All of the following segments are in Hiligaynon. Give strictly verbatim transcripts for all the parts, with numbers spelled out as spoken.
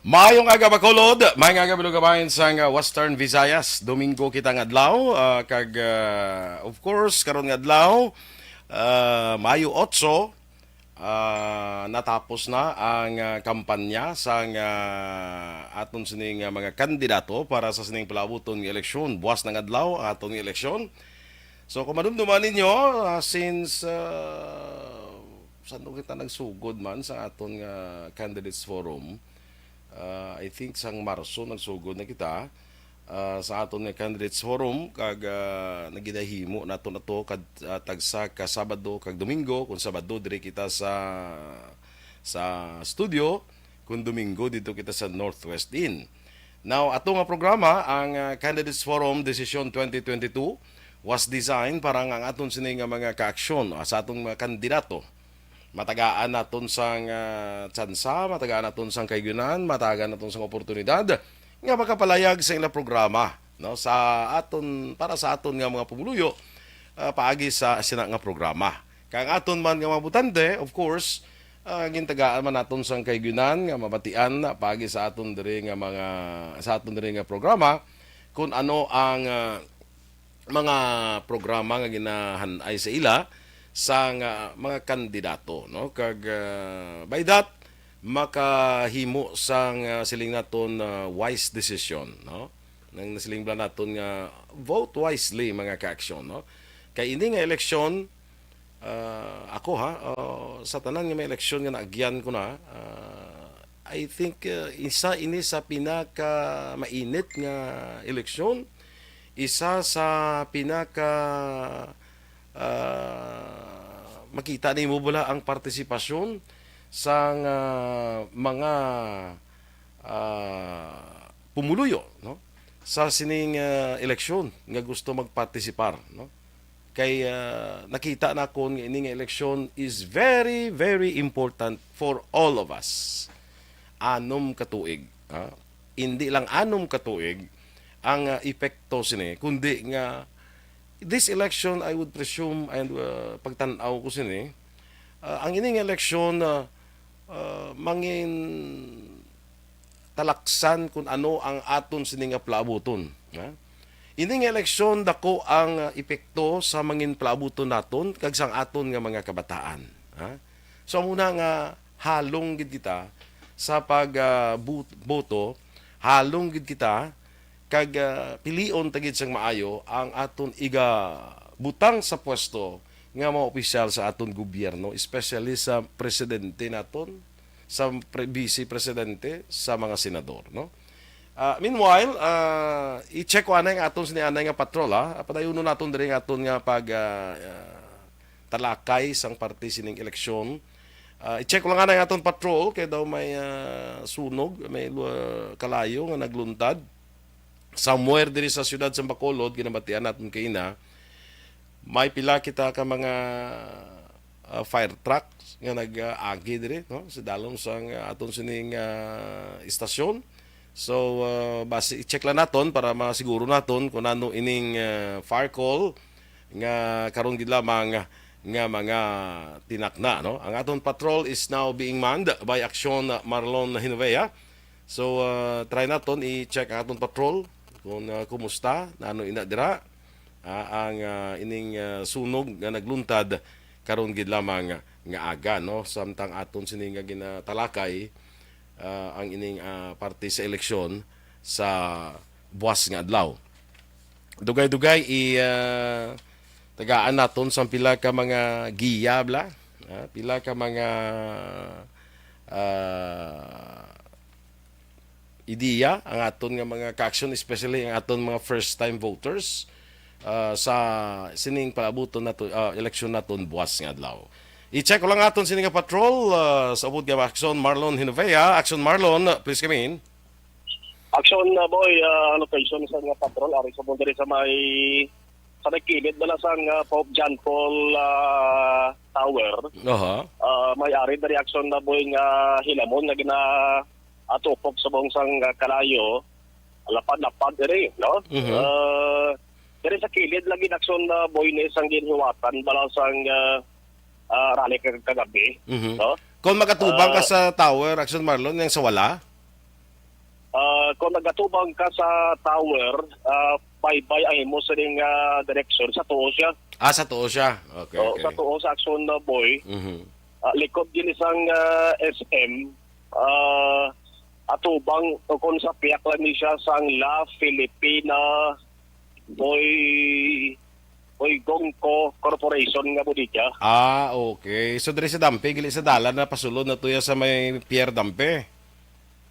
Maayong aga, Bacolod. Maayong aga, Bilog Kabayan sang, ah, Western Visayas. Domingo kita nga adlaw, ah, kag, ah, of course, karon nga adlaw, ah, Mayo otso, ah, natapos na ang, ah, kampanya sang, ah, aton sining, ah, mga kandidato para sa sining palaabuton nga eleksyon. Buwas na nga adlaw ang aton nga eleksyon. So, kung madumduman ninyo, ah, since, ah, saan kita nagsugod man sa aton nga candidates forum, ah, I think sang Marso nagsugod na kita, ah, sa aton nga candidates forum, kag, ah, naginahimo nato na to kad, ah, tagsa ka Sabado kag Domingo. Kung Sabado, diri kita sa, sa studio. Kung Domingo, dito kita sa Northwest Inn. Now, ato nga programa, ang, ah, Candidates Forum Decision twenty twenty-two, was designed para nga ang aton sini nga mga kaaksyon, ah, sa atong mga kandidato, matagaan naton sang, ah, tsansa, matagaan naton sang kaayunan, matagaan naton sang oportunidad nga makapalayag sa ilang programa, no, sa aton, para sa aton nga mga pumuluyo, ah, paagi sa sina nga programa. Kag ang aton man nga mga botante, of course, ah, gintagaan man naton sang kaayunan nga mabatian na paagi sa aton diri nga mga, sa aton diri nga programa, kung ano ang, ah, mga programa nga ginahan-ay sa ila sang, ah, mga kandidato, no? Kag, ah, by that, makahimo sang, ah, siling naton, ah, wise decision, no? Nang nasiling bala naton nga vote wisely, mga kaaksyon, no? Kay ini nga eleksyon, ah, ako ha, ah, sa tanan nga mga eleksyon nga naagyan ko na, ah, I think, ah, isa ini sa pinaka mainit nga eleksyon, isa sa pinaka, ah, makita nimo bala ang partisipasyon sang, ah, mga, ah, pumuluyo, no, sa sining, ah, eleksyon nga gusto magpartisipar, no? Kay, ah, nakita nakon nga ini nga eleksyon is very, very important for all of us. Anom ka tuig, ha? Hindi lang anom ka tuig ang, ah, epekto sini, kundi nga this election, I would presume, and, ah, pagtan-aw ko sini, ah, ang ini nga eleksyon, ah, ah, mangin talaksan kung ano ang aton sini nga palaabuton, ha? Ini nga eleksyon, dako ang, ah, epekto sa mangin palaabuton naton kag sang aton nga mga kabataan, ha? So, amo na nga halong gid kita sa pag, ah, bu-, boto, halong gid kita kag, ah, pilion ta gid sang maayo ang aton igabutang sa pwesto nga mga opisyal sa aton gobyerno, especially sa presidente naton, sa pre-, vice presidente, sa mga senador, no? Ah, meanwhile, ah, i-check ko anay nga aton sini anay nga patrol, ha? Padayunon naton diri nga aton nga pag, ah, ah, talakay sang parte sining eleksyon. Ah, i-check ko lang anay nga aton patrol kay daw may, ah, sunog, may lu-, kalayo nga nagluntad somewhere diri sa siyudad sa Bacolod, ginabatian naton kaina. May pila kita ka mga, ah, fire truck nga nag-agi diri, no, sa dalom sang, ah, aton sining, ah, istasyon. So, ah, basi i-check lang naton para masiguro naton kung ano ining, ah, fire call nga karon gid lamang nga mga tinakna, no? Ang aton patrol is now being manned by Aksyon Marlon Hinovea. So, ah, try naton i-check ang aton patrol kung, ah, kumusta, nano ina dira, ah, ang, ah, ining, ah, sunog nga nagluntad karon gid lamang nga aga, no? Samtang aton sini nga ginatalakay, ah, ang ining, ah, parte sa eleksyon sa buwas nga adlaw. Dugay-dugay i, ah, tagaan naton sang pila ka mga giya, bla? Ah, pila ka mga, ah, ideya ang aton nga mga kaaksyon, especially ang aton mga first time voters, ah, sa sining palaabuton nato, ah, eleksyon naton buwas nga adlaw. I-check ko lang aton sini nga patrol, ah, sa upod nga Aksyon Marlon Hinovea. Aksyon Marlon, please come in. Aksyon, ah, Boy, ah, location sa nga patrol, ari sa mo diri sa may, sa may kilid na lang sang, ah, Pope John Paul, ah, Tower. Aha. Ah, may ari diri, Aksyon, na, Boy, nga hilamon nga gina-, ah, tupok sa buong sang, ah, kalayo, lapad-lapad diri, no? Mhm. Ah, diri sa kilid lagi, Aksyon, na, Boy, ni sang ginhiwatan bala sang, ah, ah, rally ka-, kagabi, Mhm. no? Kung magatubang ka Ah, sa tower, Aksyon Marlon, yang sa wala? Kung nagatubang ka sa tower, ah, baybay ang imo sining, ah, direksyon, sa tuo siya. Ah, sa tuo siya. Okay, O, okay. Sa tuo sa Action, ah, Boy. Mhm. Ah, likod gini sang, ah, S M, ah, atubang o kung sa piyak lang ni siya sang La Filipina Boy, Boy Gongco Corporation nga bodega. Ah, okay. So, diri sa Dampe, gali sa dalan na pasulod na tuya sa may Pier Dampe?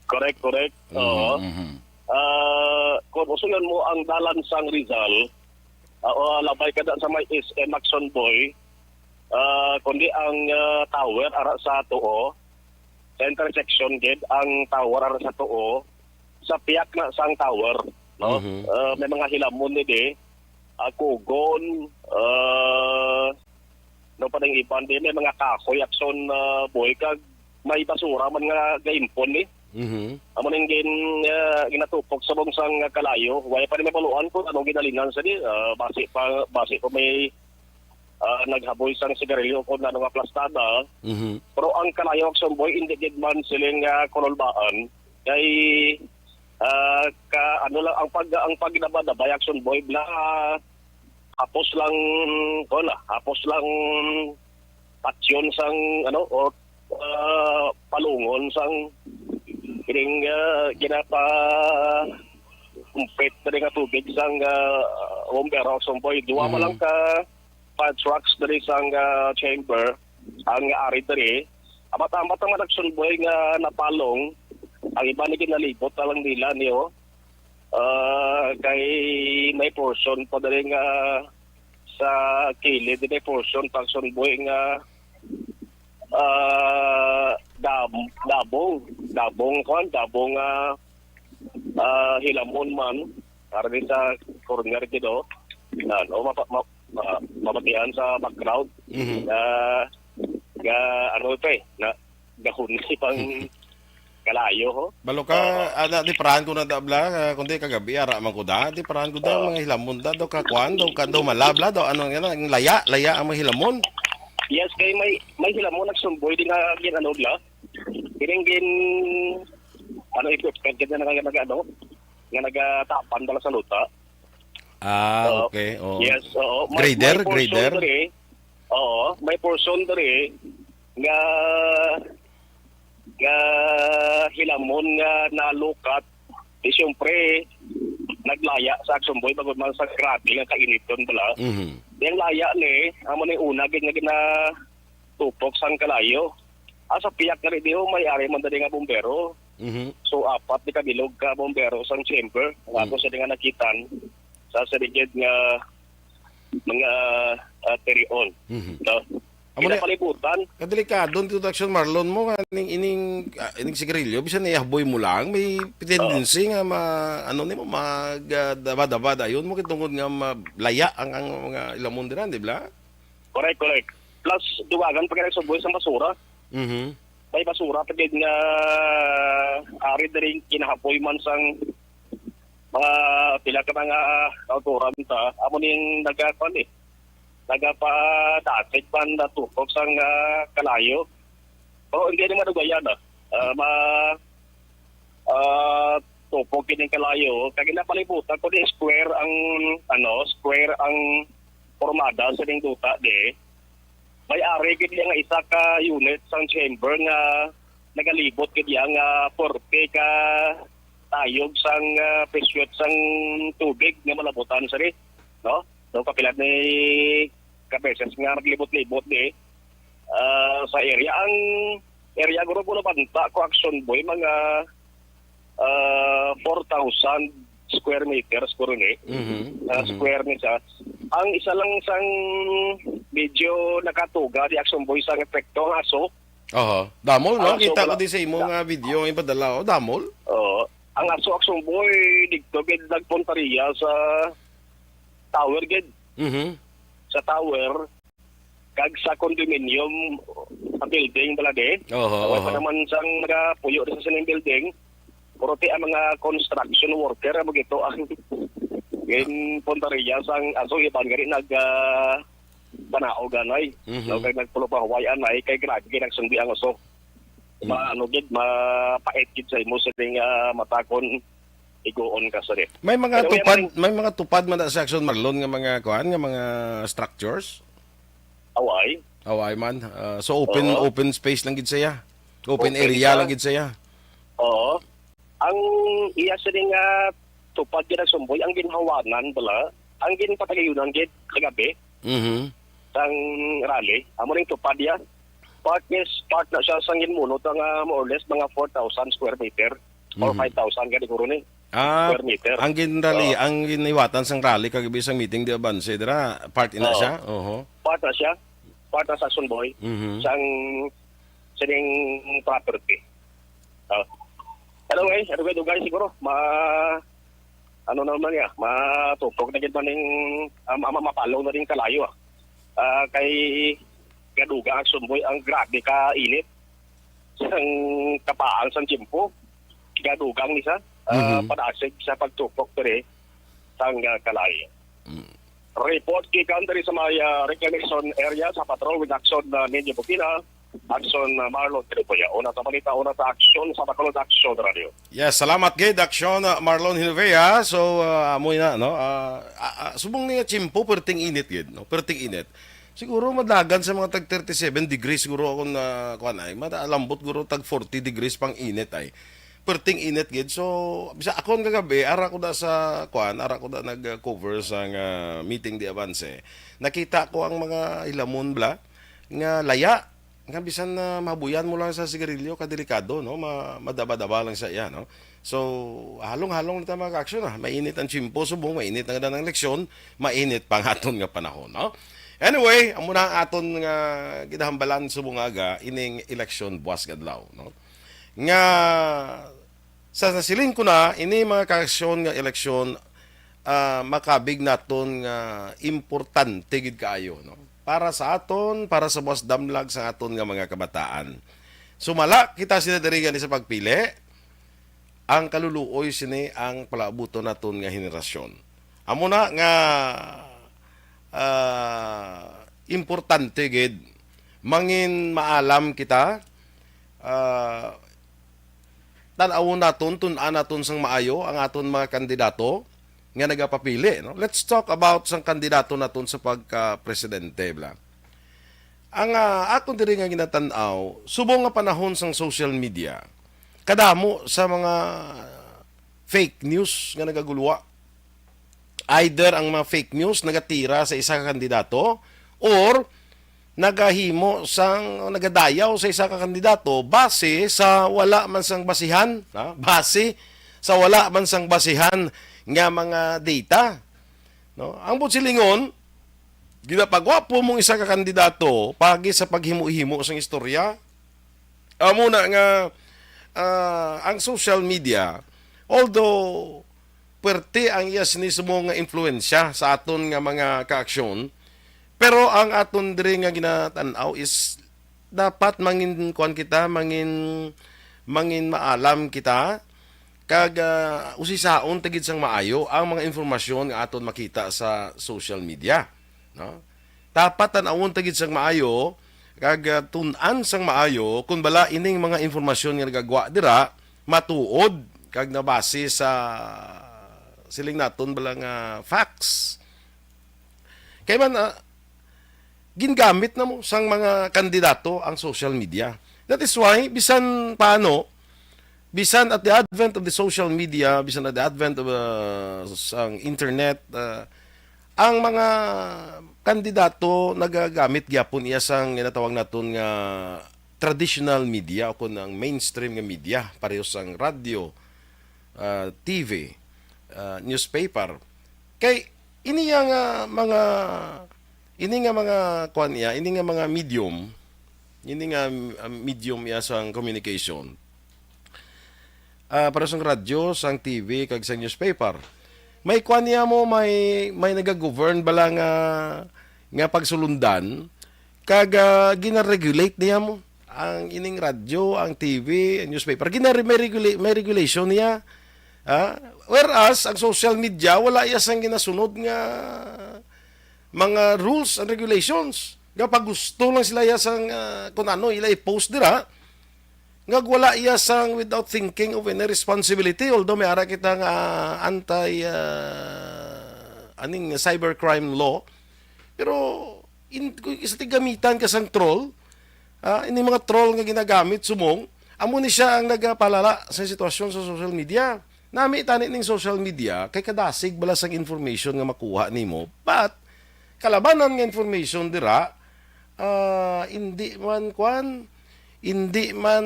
Correct, correct. Mhm, Oo. mhm. Ah, kung usulan mo ang dalan sang Rizal, ah, o labay ka na sa may S M Action Boy, ah, kundi ang, ah, tower ara sa tuo, sa intersection gid ang tower ara sa tuo, sa piyak na sang tower, no? Mhm. Ah, may mga hilamon ni di, ah, kugon, ah, no, pa ning iban di, may mga kahoy Action, ah, Boy, kag may basura man nga gaimpon ni. Mhm. Amo ning gin, ah, ginatupok sa bungsang kalayo. Wala pa ni mabaluan kung anong ginalinan sa di. Ah, basi pa, basi pa may, ah, naghaboy sang sigarilyo kung ano nga plastada. Mhm. Pero ang kalayo Action Boy, hindi gid man siling, ah, kunulbaan. Kay, ah, ka, ano lang, ang pag, ang pagdabadabay Action Boy, bla, hapos lang, wala, hapos lang patyon sang, ano, o, ah, palungon sang kining, ah, ginapa-, kumpit na nga tubig sang, ah, bombero Action Boy. Duha man Mhm. lang ka fire trucks diri sang, ah, chamber ang ari diri. Amat-amat ang mga Action Boy nga napalong, ang iba ni ginalibot na lang nila niyo. Ah, kay may portion pa diri nga sa kilid, may portion pa Action Boy nga, ah, dab-, dabong, dabong, kwan, dabong, ah, ah, hilamon man, para din sa corner gid, oh. Yan, oh, mapa-, ma-, ma-, mabatian sa background. Mhm. Ah, nga, ano ito eh, na, gahon si pang kalayo, ho. Balo ka, Oo. Ana, di parahan ko na da, bla, ah, kundi kagabi, ara man ko da, di parahan ko da, Oo. Mga hilamon da, daw ka kwan, daw ka, daw mala, bla, daw ano nga na, ang laya, laya ang mga hilamon. Yes, kay may, may hilamon Action Boy, di nga, gin, ano, bla. Kining gin, ano, equipment, gid na nga, nga, ano, nga nagatapan bala sa luta. Ah, Oo. Okay, oo. Yes, oo. May, Grader, may portion grader? Diri, oo, may portion diri nga, nga hilamon nga nalukat. Di siyempre, naglaya sa Action Boy, bangod man sa grabe nga kainiton bala. Mhm. Di ang laya ni, amo ni una, gid nga gina-, tupok sang kalayo. Ah, sa piyak na rin, di ho, may ari man dali nga bombero. Mhm. So, apat di kabilog ka bombero sang chamber. Nga Mm. ako sa nga nakitan sa saligid nga mga, ah, tirion. Mhm. No? Amo na, Kinapalibutan. Kadelikado dito, Action Marlon mo nga ining, ining, ah, ining sigarilyo, bisan ihaboy mo lang, may tendency Oo. Nga ma-, ano nimo, mag, ah, daba-daba dayon mo, kitungod nga malaya ang, ang mga ilamon dira, di ba? Correct, correct. Plus, dugangan pa kay nagsuboy sang basura. Mhm. May basura pa gid nga ari diri kinahapoy man sang mga pila ka mga kautoran ta. Amo ning nagakuan eh. Nagapadasig man na tupok sang, ah, kalayo. Pero hindi naman dugayan, ah. Ah, ma-, ah, tupok kining kalayo. Kag ginapalibutan ko di square ang, ano, square ang pormada sa ning duta di. May ari gid nga isa ka unit sang chamber nga nagalibot gid iya nga forty ka tayog sang, ah, presyo sang tubig nga malabutan sa di, no? No, kapila ni ka beses nga naglibot-libot di, ah, sa area. Ang area guro ko nabanta ko, Action Boy, mga, ah, four thousand square meters guro ni. Mhm, Ah, mhm. Square ni siya. Ang isa lang sang medyo nakatuga di Action Boy sang epekto, ang aso. Oho. Damol, no? Ang aso Kita ko pala. Di sa imo Da- nga video ang ipadala, oh, damol. Oo. Ang aso Action Boy, dito gid nagpuntaria sa tower gid. Mhm. Sa tower, kag sa condominium, sa building pala di. Oho, Wala pa oho. Naman sang nagapuyo sa sining building. Puro ti ang mga construction worker, amo gito ang ginpuntaria sang aso, iban gani nag, ah, banaog anay. Mhm. No, kay nagpulupahuway anay, kay grabe gid nagsundi ang aso. Mhm. Ma-, ano gid, mapait gid sa imo sining, ah, mata kon iguon ka sa di. May mga Pero tupad, yan, may mga tupad man na sa Action Marlon nga mga kuan, nga mga structures. Away. Away man. Ah, so open, Oo. open space lang gid siya. Open, Open area siya. lang gid siya. Oo. Ang iya sini nga tupad gid ang Sumboy, ang ginhawanan bala, ang ginpatagayunan gid kagabi Mhm. sang rally, amo ning tupad iya. Part is part na siya sang ginmunot nga more or less mga four thousand square meter or Mhm. five thousand gani guro ni Ah, square meter. Ang ginrally, Oo. Ang giniwatan sang rally kag sang meeting di avance dira, part ina Oo. siya. Oho. Part na siya. Part na sa Sumboy. Mhm. Sang sining property. Ah. Anyway, anyway, dugay siguro. Ma ano naman niya, matukog na gid man ning um, ama mapalong na rin kalayo ah. Ah, kay gaduga ang Sumboy ang grabe ka init sang kapaang sang tiyempo. Gadugang ni sa ah, Mhm. padasig sa pagtukok diri sang ah, kalayo. Report gikan diri sa may ah, reclamation area sa patrol with action na ninyo Bukina, action na Marlon Tinupuya. Una sa balita, una sa aksyon sa Bacolod Action Radio. Yes, salamat gid Action uh, Marlon Hilvea. So uh, amo na no. Uh, uh, uh, subong niya tiyempo perting init gid, no? Perting init. Siguro madlagan sa mga tag thirty-seven degrees siguro ako na kuan ay, malambot guro tag forty degrees pang init ay. Perting init gid. So bisa akon kagabi ara ko da sa kuan, ara ko da nag-cover sa nga meeting di avance. Nakita ko ang mga hilamon bla nga laya nga bisan na mabuyan mo lang sa sigarilyo ka delikado no, ma madaba-daba lang sa iya no. So halong-halong na ta mga ka-action ah. Mainit ang tiyempo subong, mainit ang daan ng eleksyon, mainit pa ang aton nga panahon no. Anyway, amo na ang aton nga ginahambalan subong aga ining eleksyon buwas nga adlaw no. Nga sa nasiling ko na ini mga ka-action nga eleksyon ah, makabig naton nga importante gid kaayo no, para sa aton, para sa buwas damlag sa aton nga mga kabataan. Sumala kita sila diri gani sa pagpili, ang kaluluoy sini ang palaabuton naton nga henerasyon. Amo na nga ah, importante gid mangin maalam kita, ah, tan-awon naton, tun-an naton sang maayo ang aton mga kandidato nga nagapapili no. Let's talk about sang kandidato naton sa pagka-presidente bla. Ang ah, akon diri nga ginatan-aw subong nga panahon sang social media, kadamo sa mga fake news nga nagagulwa. Either ang mga fake news nagatira sa isa ka kandidato or nagahimo sang nagadayaw sa isa ka kandidato base sa wala man sang basihan, ha? Base sa wala man sang basihan nga mga data, no? Ang buot silingon, ginapagwapo mong isa ka kandidato pagi sa paghimo-himo sang istorya. Amo na nga ah, ang social media, although puwerte ang iya mismo nga impluwensya sa aton nga mga kaaksyon, pero ang aton diri nga ginatan-aw is dapat mangin kuan kita, mangin mangin maalam kita kag ah, usisaon ta gid sang maayo ang mga impormasyon nga aton makita sa social media, no? Dapat tan-awon ta gid sang maayo kag ah, tun-an sang maayo kon bala ining mga impormasyon nga nagagwa dira matuod kag nabase sa siling naton bala nga facts. Kay man ah, gingamit na mo sang mga kandidato ang social media. That is why bisan paano, bisan at the advent of the social media, bisan at the advent of uh, sang internet, uh, ang mga kandidato nagagamit gyapon iya sang ginatawag naton nga traditional media o kun ang mainstream nga media, pareho sang radyo, ah, T V, ah, newspaper. Kay ini nga mga ini nga mga kuan iya, ini nga mga medium, ini nga ah, medium iya sang communication. Ah, para sang radyo, sang T V kag sang newspaper. May kuan niya mo, may may nagagovern bala nga nga pagsulundan kag ah, gina-regulate niya mo ang ining radyo, ang T V, ang newspaper. Gina may regula- may regulation niya. Ha? Whereas ang social media wala iya sang ginasunod nga mga rules and regulations. Nga pag gusto lang sila iya sang ah, kung ano ila i-post dira, Nga wala iya sang without thinking of any responsibility, although may ara kita nga anti, ah, aning cybercrime law, pero in, kung isa ti gamitan ka sang troll, ah, ini mga troll nga ginagamit, subong, amo ni siya ang nagapalala sa sitwasyon sa social media. Nami tani ning social media, kay kadasig bala sang information nga makuha nimo, but kalabanan nga information dira, ah, hindi man, kwan, hindi man,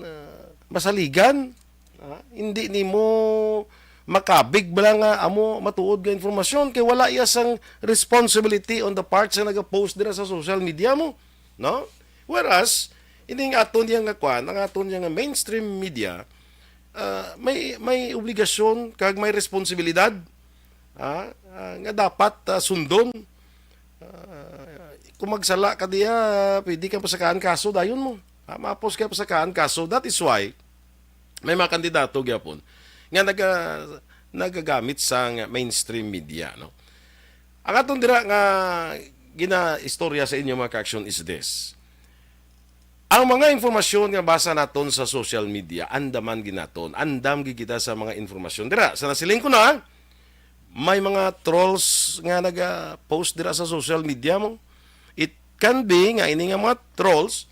ah, masaligan, ah, hindi nimo makabig bala nga amo matuod nga informasyon, kay wala iya sang responsibility on the part sa naga-post dira sa social media mo, no? Whereas, ining aton yang nga, kwan, ang aton yang nga mainstream media, ah, may, may obligasyon kag may responsibilidad, ah, ah, nga dapat, ah, sundon. Ah, kung magsala ka diya, pwede ka pasakaan kaso dayon mo. Ah, maapos ka pasakaan kaso. That is why may mga kandidato gyapon nga naga-, nagagamit sang mainstream media, no? Ang aton dira nga ginaistorya sa inyo, mga ka-aksyon, is this. Ang mga informasyon nga basa naton sa social media, andaman gid naton. Andam gid kita sa mga informasyon dira. Sa nasiling ko na, may mga trolls nga naga-post dira sa social media mo. It can be nga ini nga mga trolls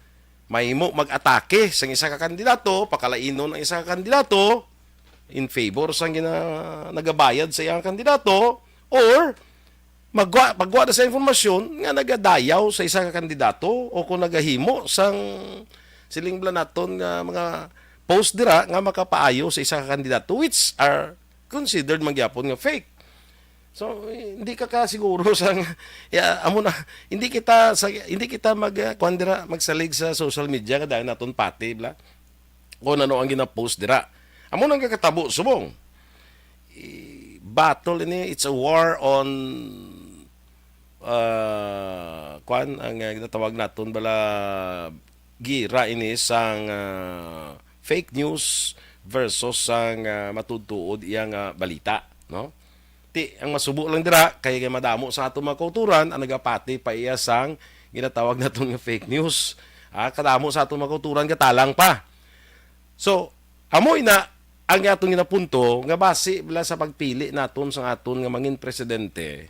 mahimo mag-atake sa isa ka kandidato, pakalainon ang isa ka kandidato in favor sa gina-, nagabayad sa iyang kandidato, or magwa, pagwa na sa informasyon nga nagadayaw sa isa ka kandidato o kung nagahimo sang siling bala naton nga mga post dira nga makapaayo sa isa ka kandidato, which are considered man gyapon nga fake. So, hindi ka kasiguro sa, ya, amo na, hindi kita sa, hindi kita mag, ah, kuwan dira, magsalig sa social media nga dahil naton pati, bla. Kung ano ang gina-post dira. Amo nang kakatabo, subong. I-, battle ini, it's a war on, ah, kwan, ang, ah, ginatawag naton bala, gira ini sang, ah, fake news versus sang, ah, matuod-tuod iya nga balita, no? Ti, ang masubo lang dira, kay, kay madamo sa aton mga kauturan ang nagapati pa iya sang ginatawag naton nga fake news. Ah, kadamo sa aton mga kauturan gatalang pa. So, amo ina ang aton ginapunto nga basi bala sa pagpili naton sang aton nga mangin presidente,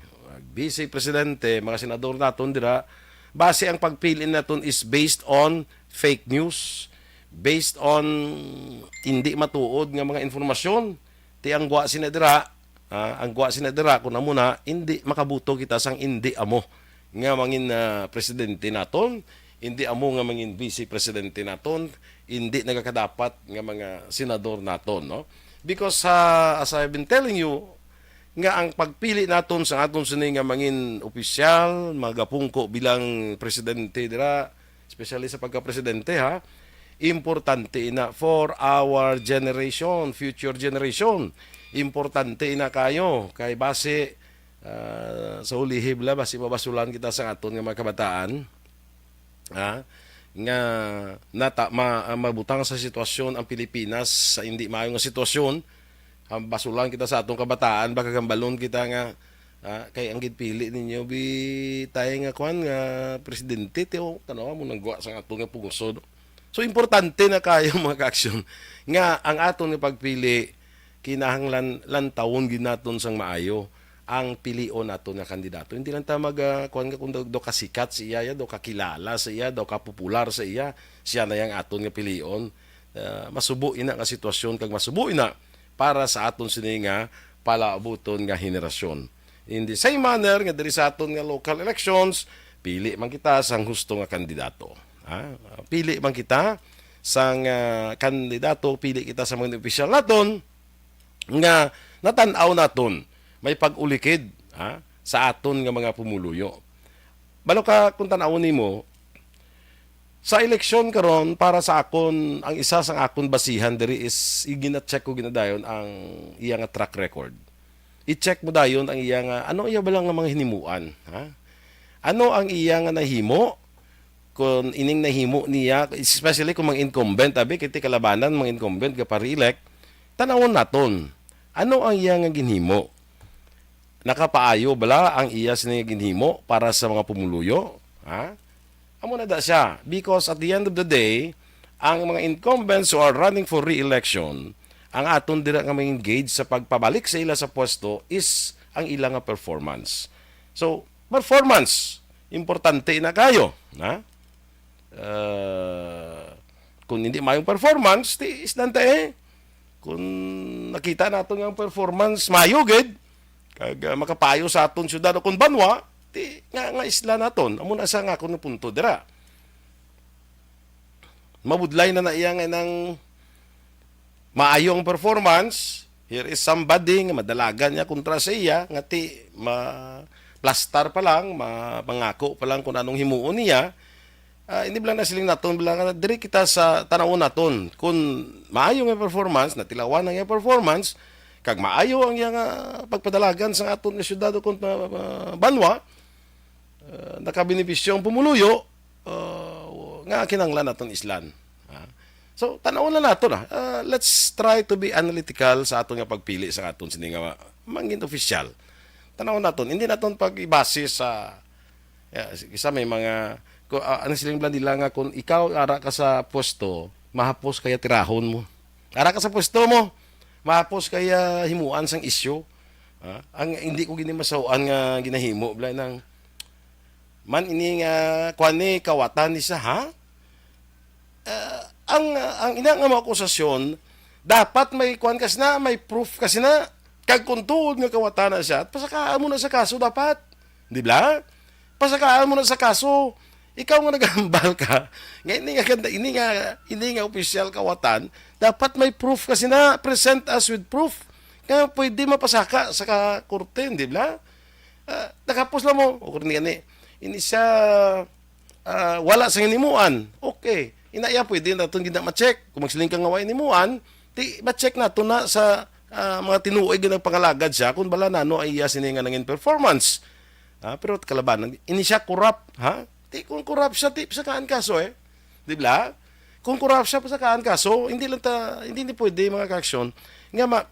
vice presidente, mga senador naton dira, basi ang pagpili naton is based on fake news, based on hindi matuod nga mga informasyon. Ti ang gwa sina dira, ah, ang gwa sina dira, kung amo na, hindi makabuto kita sang hindi amo nga mangin, ah, presidente naton, hindi amo nga mangin vice presidente naton, hindi nagakadapat nga mga senador naton, no? Because, ah, as I've been telling you, nga ang pagpili naton sa aton sini nga mangin opisyal, magapungko bilang presidente dira, especially sa pagka-presidente, ha, importante ina for our generation, future generation. Importante ina kayo kay basi, ah, sa ulihi bala, basi mabasulan kita sa aton nga mga kabataan, ha, nga nata, ma, ah, mabutang sa sitwasyon ang Pilipinas sa hindi maayo nga sitwasyon. Ang basulan kita sa atong kabataan, baka gambalon kita nga, ah, kay ang ginpili ninyo, bitay nga kwan nga presidente, ti, oh, tanawa mo nang gwa sa ato nga pungso, no? So, importante na kayo, mga ka-aksyon, nga ang aton nga pagpili, kinahanglan lantawon gid naton sang maayo ang pilion naton nga kandidato. Hindi lang ta mag, ah, kwan nga kung daw, daw kasikat sa iya, ya, daw kakilala sa iya, daw kapopular sa iya, siya na yang aton nga pilion. Ah, masubo ina nga sitwasyon kag masubo ina para sa aton sini nga palaabuton nga henerasyon. In the same manner nga diri sa aton nga local elections, pili man kita sang husto nga kandidato. Ha? Pili man kita sang, ah, kandidato, pili kita sa mga opisyal naton nga natan-aw naton may pag-ulikid, ha, sa aton nga mga pumuluyo. Balo ka kung tan-awon nimo, sa eleksyon karon, para sa akon, ang isa sang akon basihan diri is i-, gina-check ko ginadayon ang iya nga track record. I-check mo dayon ang iya nga, ano iya bala nga mga hinimuan, ha? Ano ang iya nga nahimo? Kung ining nahimo niya, especially kung mga incumbent, abi, kay ti kalabanan, mga incumbent, gapa-re-elect, tanawon naton. Ano ang iya nga ginhimo? Nakapaayo bala ang iya sini nga ginhimo para sa mga pumuluyo? Ha? Amo na da siya. Because at the end of the day, ang mga incumbents who are running for re-election, ang aton dira nga ma-engage sa pagpabalik sa ila sa pwesto is ang ila nga performance. So, performance, importante na kayo, ha? Ah, kung hindi mayong performance, ti isdan ta, eh. Kung nakita naton nga ang performance mayo gid, kag, ah, makapayo sa aton syudad o kung banwa, ti nga, nga isla naton. Amo na sa nga akon punto dira. Mabudlay na na iya nga nang maayo ang performance, here is somebody nga madalagan niya kontra sa iya, nga ti ma-, plastar pa lang, ma-, mangako pa lang kung anong himuon niya. Ah, hindi lang na siling naton, bala nga diri kita sa tanawon naton. Kung maayo nga performance, natilawan ang iya performance, kag maayo ang iya nga pagpadalagan sa aton nga syudad o kung, ah, ah, banwa, ah, nakabenepisyo ang pumuluyo, ah, nga kinahanglan naton islan. Ah. So, tanawon lang naton, ah. Ah, let's try to be analytical sa aton nga pagpili sa aton sini nga mangin opisyal. Tanawon naton, hindi naton pag-ibase sa, ya, isa may mga, ku-, ah, ano siling bala nila nga kung ikaw ara ka sa pwesto, mahapos kaya tirahon mo. Ara ka sa pwesto mo, mahapos kaya himuan sang isyu. Ah, ang hindi ko gini masahuan nga ginahimo, bala nang, man ini nga, kuwan ni, kawatan ni sa, ha? Ah, ang, ang ina nga mga akusasyon, dapat may kuwan ka sina, may proof ka sina. Kag kung tuod nga kawatan na siya, pasakaan mo na sa kaso dapat. Di ba? Pasakaan mo na sa kaso. Ikaw nga naghambal ka, nga ini nga ganda, ini nga, ini nga opisyal kawatan, dapat may proof ka sina, present us with proof. Nga pwede mapasaka sa ka-, korte, di ba? Ah, nakapos lang mo, o korte ni, ini siya, ah, wala sa hinimuan. Okay. Ina iya, pwede naton gid na ma-check. Kung magsiling ka nga wa hinimuan, ti ma-check nato na sa, ah, mga tinuoy nga nagpangalagad siya kung bala nano ay iya sini nga nangin performance. Ah, pero kalabanan, ini siya corrupt, ha? Ti kung corrupt siya, ti pasakaan kaso, eh. Di ba? Kung corrupt siya, pasakaan kaso, hindi lang ta, hindi, hindi pwede, mga kaaksyon, nga ma-,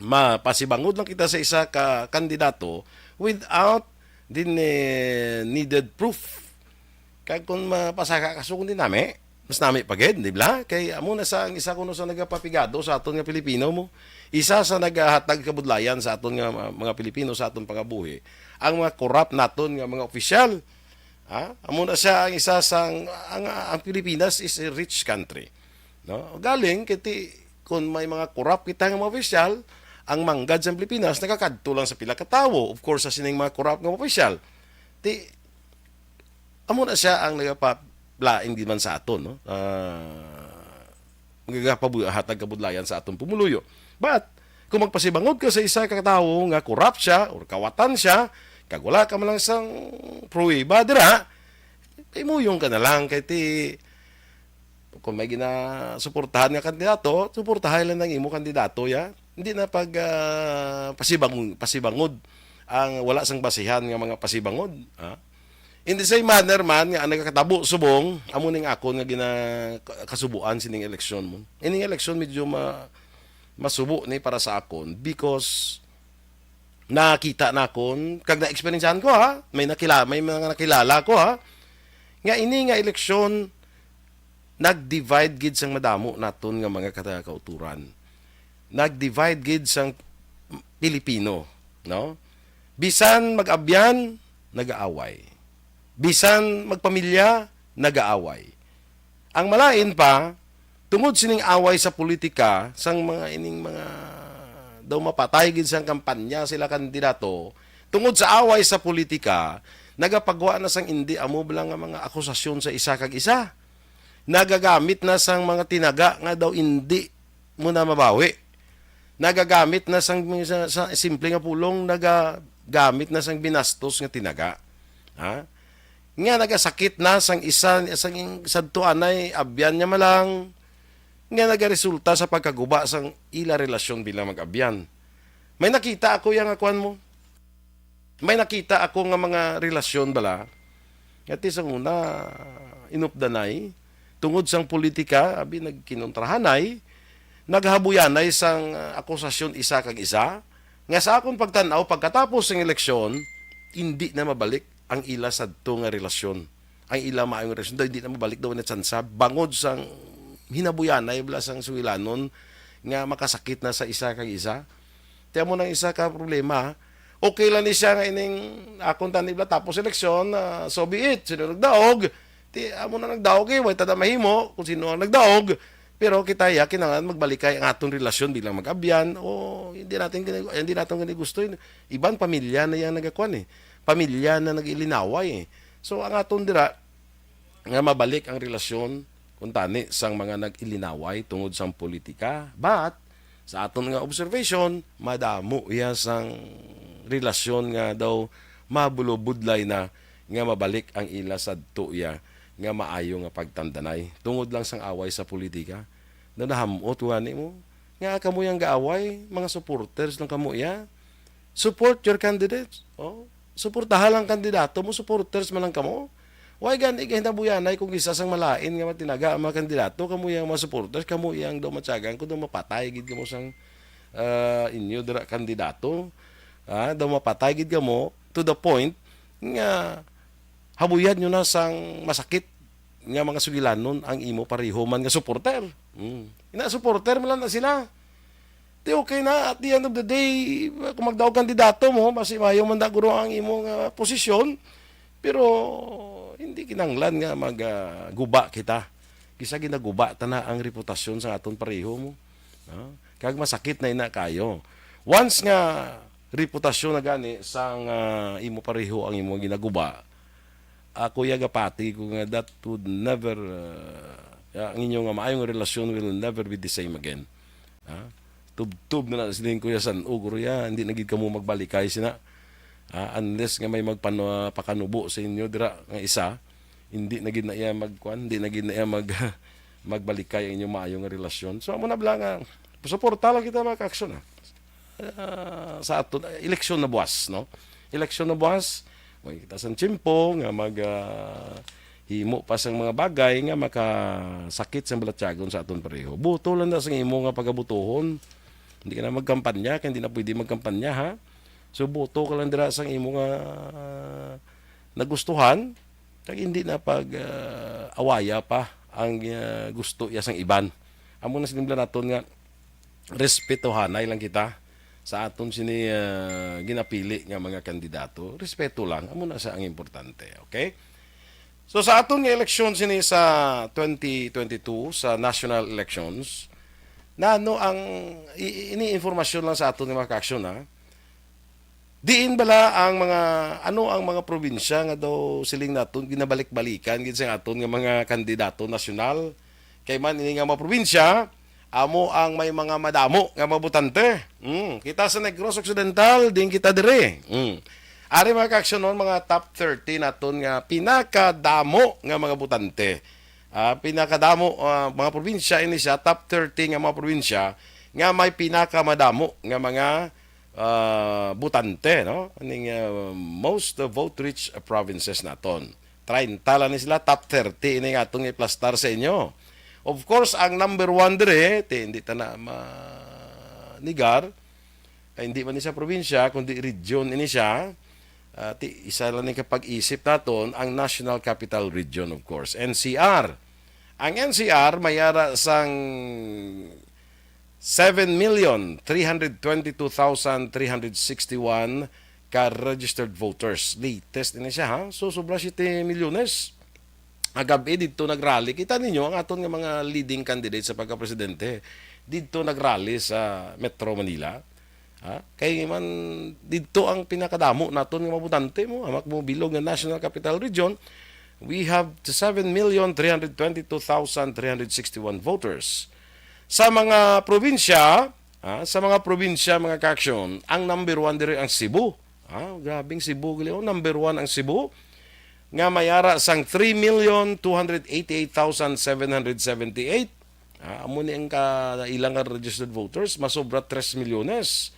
mapasibangod lang kita sa isa ka kandidato without the ne-, needed proof. Kag kung mapasaka ka, so, kung di nami, mas nami pa gid, di ba? Kay amo na sa ang isa kuno sa nagapapigado sa aton nga Pilipino mo. Isa sa nagahatag kabudlayan sa aton nga ma-, mga Pilipino sa aton pangabuhi, ang mga corrupt naton nga mga opisyal. Ha? Amo na siya ang isa sang, ang, ang Pilipinas is a rich country. No? Galing kay ti, kung may mga corrupt kita nga mga opisyal, ang manggad sa Pilipinas nakakadto lang sa pila ka tawo. Of course, sa sining mga corrupt nga opisyal, ti, amo na siya ang nagapalain gid man sa aton, no? Ah, magagapabu-, hatag kabudlayan sa aton pumuluyo. But, kung magpasibangod ka sa isa ka tawo nga corrupt siya or kawatan siya, kag wala ka man lang sang pruweba dira, pahimuyong ka na lang kay ti, kung may ginasuportahan nga kandidato, suportahay lang ang imo kandidato, ya. Hindi na pag, ah, pasibang-, pasibangod ang wala sang basihan nga mga pasibangod, ha? In the same manner man nga ang nagakatabo subong, amo ning akon nga gina-, kasubuan sining eleksyon mo. Ining eleksyon medyo ma-, masubo ni para sa akon because nakita nakon, kag na-eksperyensyahan ko, ha, may nakila-, may mga nakilala ko, ha, nga ini nga eleksyon nag-divide gid sang madamo naton nga mga kata-, kauturan. Nag-divide gid sang Pilipino, no? Bisan mag-abyan, nag-aaway. Bisan magpamilya, nag-aaway. Ang malain pa, tungod sining away sa politika, sang mga ining mga daw mapatay gid sang kampanya sila kandidato, tungod sa away sa politika, nagapagwa na sang indi amo bala nga mga akusasyon sa isa kag isa. Nagagamit na sang mga tinaga nga daw indi mo na mabawi. Nagagamit na sang, sa, sa simple nga pulong, nagagamit na sang binastos nga tinaga. Ha? Nga nagasakit na sang isa, sang ing-, sadto anay, abyan niya malang, nga nagaresulta sa pagkaguba sang ila relasyon bilang mag-abyan. May nakita ako yang akuan mo. May nakita ako nga mga relasyon bala, nga ti sang una, inupdanay, tungod sang politika, abi, nagkinontrahanay, naghabuyanay sang, ah, akusasyon isa kag isa, nga sa akon pagtan-aw, pagkatapos sang eleksyon, indi na mabalik ang ila sadto nga relasyon. ang ila maayong relasyon daw, hindi na mabalik daw na tsansa bangod sang hinabuyanay bala sang sugilanon nga makasakit na sa isa kag isa. Ti amo nang isa ka problema. Okay lang ni siya nga ining akon tani bala tapos eleksyon, ah, so be it. Sino nagdaog? Ti amo na nagdaog eh, way tada mahimo kung sino ang nagdaog. Pero kita ya kinahanglan magbalikay ang aton relasyon bilang mag-abyan. O hindi natin gani, hindi natin gani gusto yun. Iban pamilya na yang nagakuan eh. Pamilya na nag-ilinaway eh. So ang aton dira nga mabalik ang relasyon kuntani sang mga nag-ilinaway tungod sang politika. But sa aton nga observation, madamo iya sang relasyon nga daw mabulobudlay na nga mabalik ang ila sadto iya nga maayo nga pagtandanay tungod lang sang away sa politika. Daw nahamot ko gani mo nga kamo yang gaaway, mga supporters lang kamo iya. Support your candidates. Oh, suportaha lang kandidato mo, supporters man lang kamo. Why gani kay hinabuyanay kung isa sang malain nga matinaga ang mga kandidato, kamo yang mga supporters, kamo yang daw matyagan ko daw mapatay gid kamo sang ah, inyo dira kandidato. Ah, daw mapatay gid kamo to the point nga habuyan nyo na sang masakit nga mga sugilanon ang imo pareho man nga supporter. Mm. Ina supporter man lang na sila. Di okay na, at the end of the day, kung magdaog kandidato mo, mas maayo man da guro ang imo nga posisyon, pero hindi kinahanglan nga mag, ah, guba kita. Kisa ginaguba ta na ang reputasyon sa aton pareho mo. No? Kag masakit na ina kayo. Once nga reputasyon na gani sang, ah, imo pareho ang imo ginaguba, ako ya gapati ko nga that would never, ah, ang inyo nga maayong relasyon will never be the same again. Ha? Tubtob na na siling Kuya San-, o, guro ya, hindi na gid kamo magbalikay sina. Ha? Unless nga may magpano-, pakanubo sa inyo dira nga isa, hindi na gid na iya magkuan, hindi na gid na iya mag-, magbalikay ang inyong maayo nga relasyon. So, amo na bala nga, suporta lang kita, mga ka-aksyon, ha? Ah, sa aton, eleksyon na buwas, no? Eleksyon na buwas, may kita sang tiyempo nga mag, ah, himo pa sang mga bagay nga makasakit sang balatyagon sa aton pareho. Boto lang na sang imo nga pagabotohon. Hindi ka na magkampanya, kay hindi na pwede magkampanya, ha? So, boto ka lang dira sang imo nga, ah, nagustuhan, kag hindi na pag, ah, awaya pa ang, ah, gusto iya sang iban. Amo na sinimbla naton nga, respetohanay lang kita sa aton sini, ah, ginapili nga mga kandidato. Respeto lang, amo na sa ang importante, okay? So, sa aton nga eleksyon sini sa twenty twenty-two, sa national elections, nano ang i-, ini informasyon lang sa aton nga mga ka-aksyon, ha? Diin bala ang mga, ano ang mga probinsya nga daw siling naton ginabalik-balikan gid sa aton nga mga kandidato nasyonal? Kay man ini nga mga probinsya, amo ang may mga madamo nga mga botante. Hmm, kita sa Negros Occidental, din kita diri. Hmm. Ari, mga ka-aksyon, no, mga top thirty naton nga pinakadamo nga mga botante. Ah, pinakadamo, ah, mga probinsya ini siya, top thirty nga mga probinsya nga may pinakamadamo nga mga, ah, botante, no? Aning, ah, most vote-rich provinces naton. Treinta lang ni sila, top thirty ini nga atong iplastar sa inyo. Of course, ang number one diri, ti, hindi ta na manigar, ay hindi man ni siya probinsya, kundi region ini siya. Ah, ti, isa lang ni kapag-isip naton, ang National Capital Region, of course, N C R. Ang N C R may ara sang seven million three hundred twenty-two thousand three hundred sixty-one ka registered voters. Latest ini siya, ha? So, sobra siyete milyones. Agabi didto nagrally. Kita ninyo ang aton nga mga leading candidates sa pagkapresidente. Didto nagrally sa Metro Manila. Ha? Kay man didto ang pinakadamo naton nga mga botante mo. Amak mo bilog nga National Capital Region, we have seven million three hundred twenty-two thousand three hundred sixty-one voters. Sa mga probinsya, ha, sa mga probinsya, mga ka-aksyon, ang number one diri ang Cebu. Ha, grabing Cebu gali, oh, number one ang Cebu nga may ara sang three million two hundred eighty-eight thousand seven hundred seventy-eight. Ah, amo ni ang ka-, ilang nga registered voters, masobra tres milyones.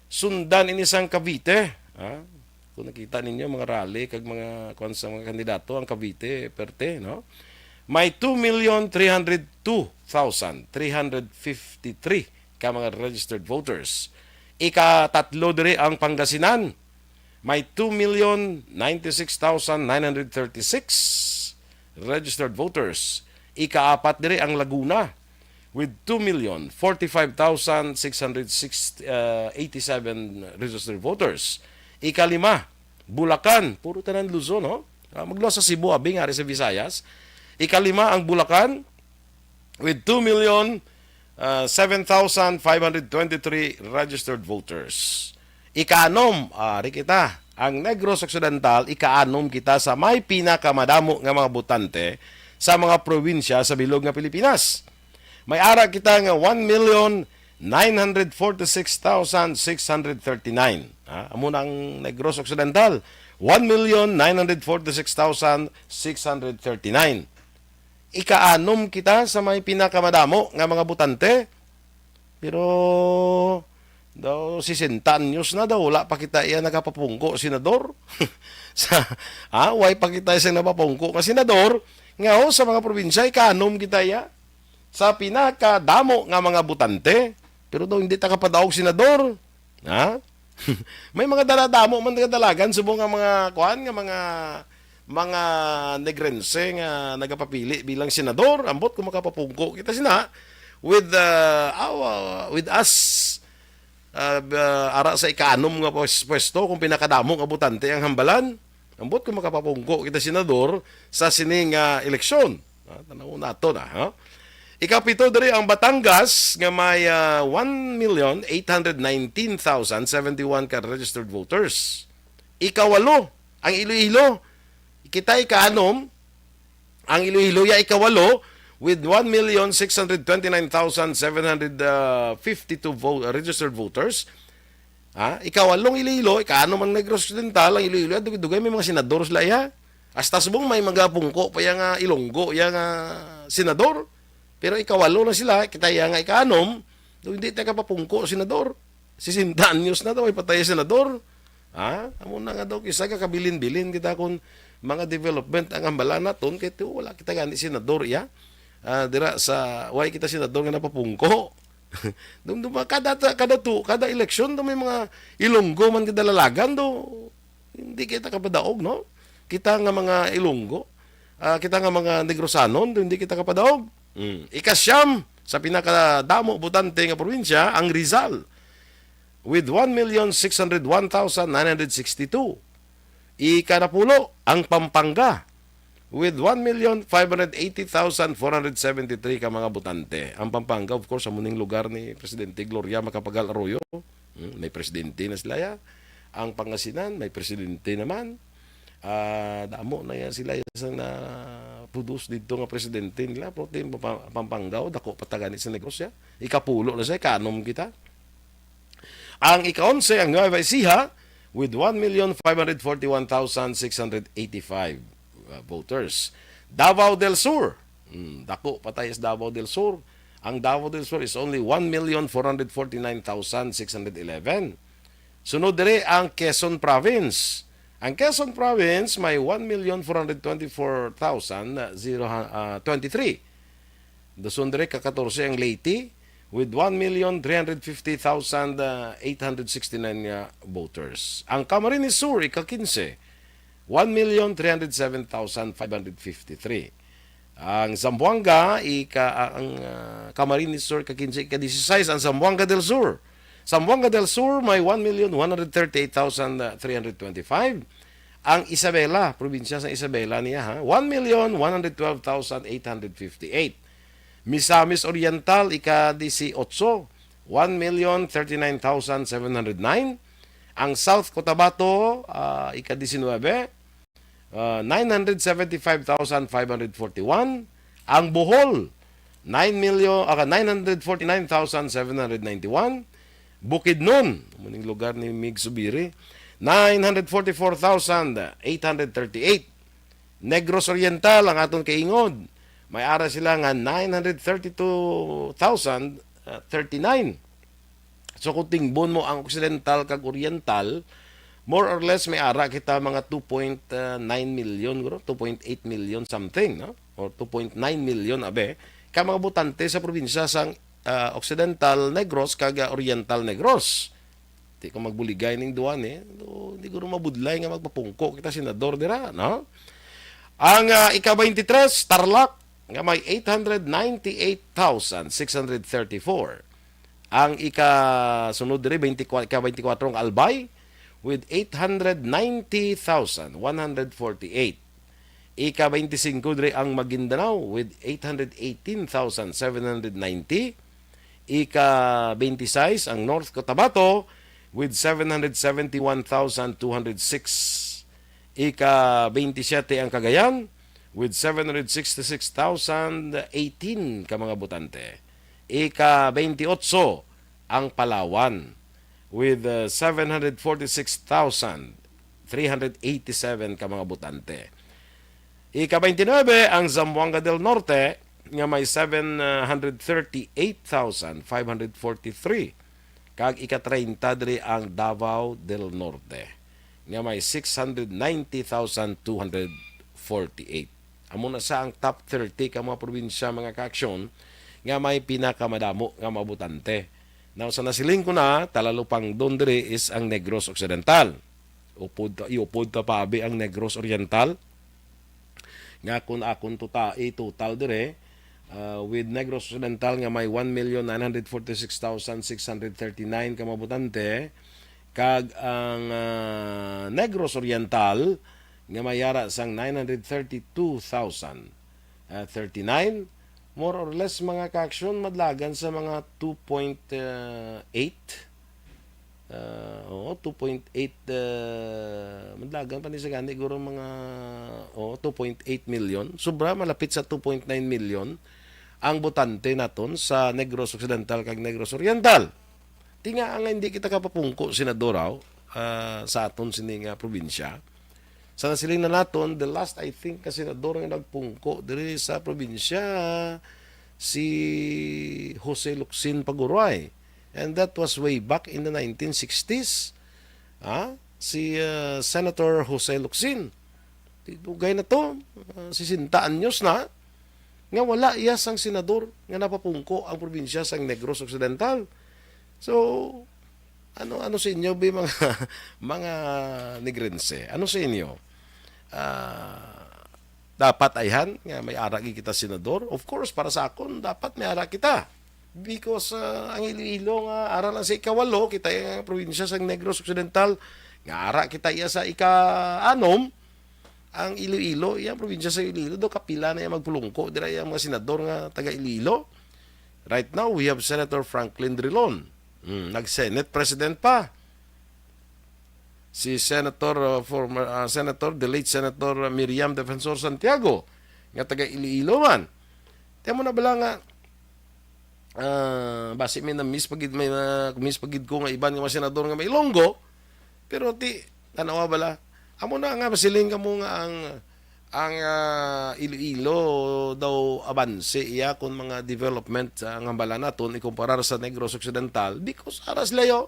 Sundan ini sang Cavite, ah, kung nakita ninyo mga rally kag mga kuwan sa mga kandidato, ang Cavite, perte, no? May two million three hundred two thousand three hundred fifty-three ka mga registered voters. Ikatatlo diri ang Pangasinan. May two million ninety-six thousand nine hundred thirty-six registered voters. Ikaapat diri ang Laguna with two million forty-five thousand six hundred eighty-seven registered voters. Ikalima, Bulacan, puro tanan Luzon, no? Ah, magluwas sa Cebu, abi, nga ari sa Visayas. Ikalima ang Bulacan with two million seven thousand five hundred twenty-three registered voters. Ikaanom, ari kita, ang Negros Occidental, ikaanom kita sa may pinakamadamo nga mga botante sa mga probinsya sa bilog nga Pilipinas. May ara kita nga one million nine hundred forty-six thousand six hundred thirty-nine. Ha? Amo na ang Negros Occidental, one million nine hundred forty-six thousand six hundred thirty-nine. Ikaanom kita sa may pinakamadamo nga mga botante. Pero daw sesenta anyos na daw, wala pa kita iya nagapapungko senador. Sa, ha, way pa kita siyang napapungko nga senador, nga, oh, sa mga probinsya, ikaanom kita iya sa pinakadamo nga mga botante. Pero daw hindi ta kapadaog senador. Ha? May mga dala-, damo man kadalagan subong nga mga kuan, nga mga, mga Negrense nga nagapapili bilang senador. Ambot kung makapapungko kita sina with, uh, aw, uh, with us, uh, b-, ara sa ikaanom nga pwes-, pwesto, kung pinakadamo nga botante ang hambalan. Ambot kung makapapungko kita senador sa sini nga eleksyon. Ah, tanaw nato na, ha? Ikapito diri ang Batangas nga may, ah, one million eight hundred nineteen thousand seventy-one ka registered voters. Ikawalo ang Iloilo. Kita ikaanom, ang Iloilo ya ikawalo with one million six hundred twenty-nine thousand seven hundred fifty-two vo-, registered voters. Ha? Ikawalong Iloilo, ikaanom ang Negros Occidental, ang Iloilo, dugay-dugay may mga senador sila iya. Hasta subong may mga pungko pa iya nga Ilonggo iya nga senador. Pero ikawalo na sila, kita iya nga ikaanom, do hindi ta kapapungko senador. Sesenta anyos na daw, ay patay senador. Ha? Amo na nga daw, kisa ka kabilin-bilin kita kung mga development ang hambalan naton, kay to, wala kita gani senador iya. Ah, dira sa, way kita senador nga napapungko. Dumduma, kada ta-, kada tu-, kada eleksyon, do may mga Ilonggo man kadalagan, do hindi kita kapadaog, no? Kita nga mga Ilonggo, ah, kita nga mga Negrosanon, do hindi kita kapadaog. Mm. Ikasyam sa pinakadamo botante nga probinsya, ang Rizal, with one million six hundred one thousand nine hundred sixty-two. Ikanapulo, ang Pampanga, with one million five hundred eighty thousand four hundred seventy-three ka mga botante. Ang Pampanga, of course, amo ning lugar ni Presidente Gloria Macapagal Arroyo. Hmm, may presidente na sila ya. Ang Pangasinan, may presidente naman. Ah, damo na yan sila ya sa na-produce dito nga presidente nila. Pero tin-, pa-, Pampanga, oh, dako pa ta gani sa negosyo. Ikapulo na siya, ikanom kita. Ang ika-onse, ang Nueva Ecija, with one million five hundred forty-one thousand six hundred eighty-five, uh, voters. Davao del Sur, hmm, dako pa ta sa Davao del Sur. Ang Davao del Sur is only one million four hundred forty-nine thousand six hundred eleven. Sunod diri ang Quezon Province. Ang Quezon Province may one million four hundred twenty-four thousand zero, ah, twenty-three. Dason diri ka katorse ang Leyte with one million three hundred fifty thousand eight hundred sixty-nine nga voters. Ang Camarines Sur, ika-kinse, one million three hundred seven thousand five hundred fifty-three. Ang Zamboanga, ika-, ang, ah, Camarines Sur, ika-kinse, ika-disisais ang Zamboanga del Sur. Zamboanga del Sur may one million one hundred thirty-eight thousand three hundred twenty-five. Ang Isabela, probinsya sa Isabela niya, ha, one million one hundred twelve thousand eight hundred fifty-eight. Misamis Oriental, ika-dieciocho, one million thirty-nine thousand seven hundred nine. Ang South Cotabato, ah, ika-diecinuebe, ah, nine hundred seventy-five thousand five hundred forty-one. Ang Bohol, nine million, ah, nine hundred forty-nine thousand seven hundred ninety-one. Bukidnon, amo ning lugar ni Mig Zubiri, nine hundred forty-four thousand eight hundred thirty-eight. Negros Oriental, ang aton kaingod, may ara sila nga nine hundred thirty-two thousand thirty-nine. So, kung tingbon mo ang Occidental kag Oriental, more or less may ara kita mga two point nine million, guro, two point eight million something, no? Or two point nine million, abe, ka mga botante sa probinsya sang, ah, Occidental Negros kag, ah, Oriental Negros. Di ko magbuligay ning duwa ni, no, di ko mabudlay nga magpapungko kita senador dira, no? Ang, ah, ika-twenty-three, Tarlac, nga may eight hundred ninety-eight thousand six hundred thirty-four. Ang ikasunod diri, twenty-four, ika-twenty-four nga Albay, with eight hundred ninety thousand one hundred forty-eight. Ika-twenty-five diri ang Maguindanao with eight hundred eighteen thousand seven hundred ninety. Ika-twenty-six ang North Cotabato with seven hundred seventy-one thousand two hundred six. Ika-twenty-siyete ang Cagayan with seven hundred sixty-six thousand eighteen ka mga botante. Ika-twenty-eight ang Palawan with, uh, seven hundred forty-six thousand three hundred eighty-seven ka mga botante. Ika-twenty-nine ang Zamboanga del Norte nga may seven hundred thirty-eight thousand five hundred forty-three, kag ika-treinta diri ang Davao del Norte nga may six hundred ninety thousand two hundred forty-eight. Amo na sa ang top thirty ka mga probinsya, mga kaaksyon, nga may pinakamadamo nga mga botante. Now, sa nasiling ko na, talalupangdon diri is ang Negros Occidental. Upod ta, iupod ta pa abi ang Negros Oriental. Nga kung akon tuta, i-total dire, ah, with Negros Occidental nga may one million nine hundred forty-six thousand six hundred thirty-nine ka mga botante, kag ang, ah, Negros Oriental nga may yara sang nine hundred thirty-two thousand, ah, thirty-nine, more or less, mga kaaksyon, madlagan sa mga two point eight. Ah, oo, two point eight, ah, madlagan pa ni sa gani, guro mga, oo, two point eight million. Sobra, malapit sa two point nine million ang botante naton sa Negros Occidental kag Negros Oriental. Ti nga nga hindi kita kapapungko, Senador, aw, ah, sa aton sini nga probinsya. Sa nasiling na naton, the last, I think, ka senador nga nagpungko diri sa probinsya, si Jose Locsin Paguroy. And that was way back in the nineteen sixties. Ah, si, ah, Senator Jose Locsin. Ti dugay na to, ah, sesenta anyos na, nga wala iya sang senador nga napapungko ang probinsya sang Negros Occidental. So, ano, ano sa inyo, bi, mga, mga Negrense? Ano sa inyo? Ah, dapat ayhan nga may ara gid kita senador? Of course, para sa akon, dapat may ara kita. Because, ah, ang Iloilo nga ara lang sa ikawalo, kita ang probinsya sang Negros Occidental, nga ara kita iya sa ika-anom, ang Iloilo, iya probinsya sa Iloilo, daw kapila na iya magpulungko dira iya mga senador nga taga Iloilo. Right now, we have Senator Franklin Drilon. Hmm, nag-Senate President pa. Si Senator, uh, former, uh, Senator, the late Senator Miriam Defensor Santiago, nga taga Iloilo man. Ti amo na bala nga, ah, basi may na-miss pa gid, may na-miss pa gid ko nga iban nga mga senador nga may Ilonggo, pero ti, tanawa bala. Amo na nga, masiling kamo nga ang, ang, ah, Iloilo daw abanse iya kon mga development sa nga bala naton ikumparar sa Negros Occidental, because ara sila yo,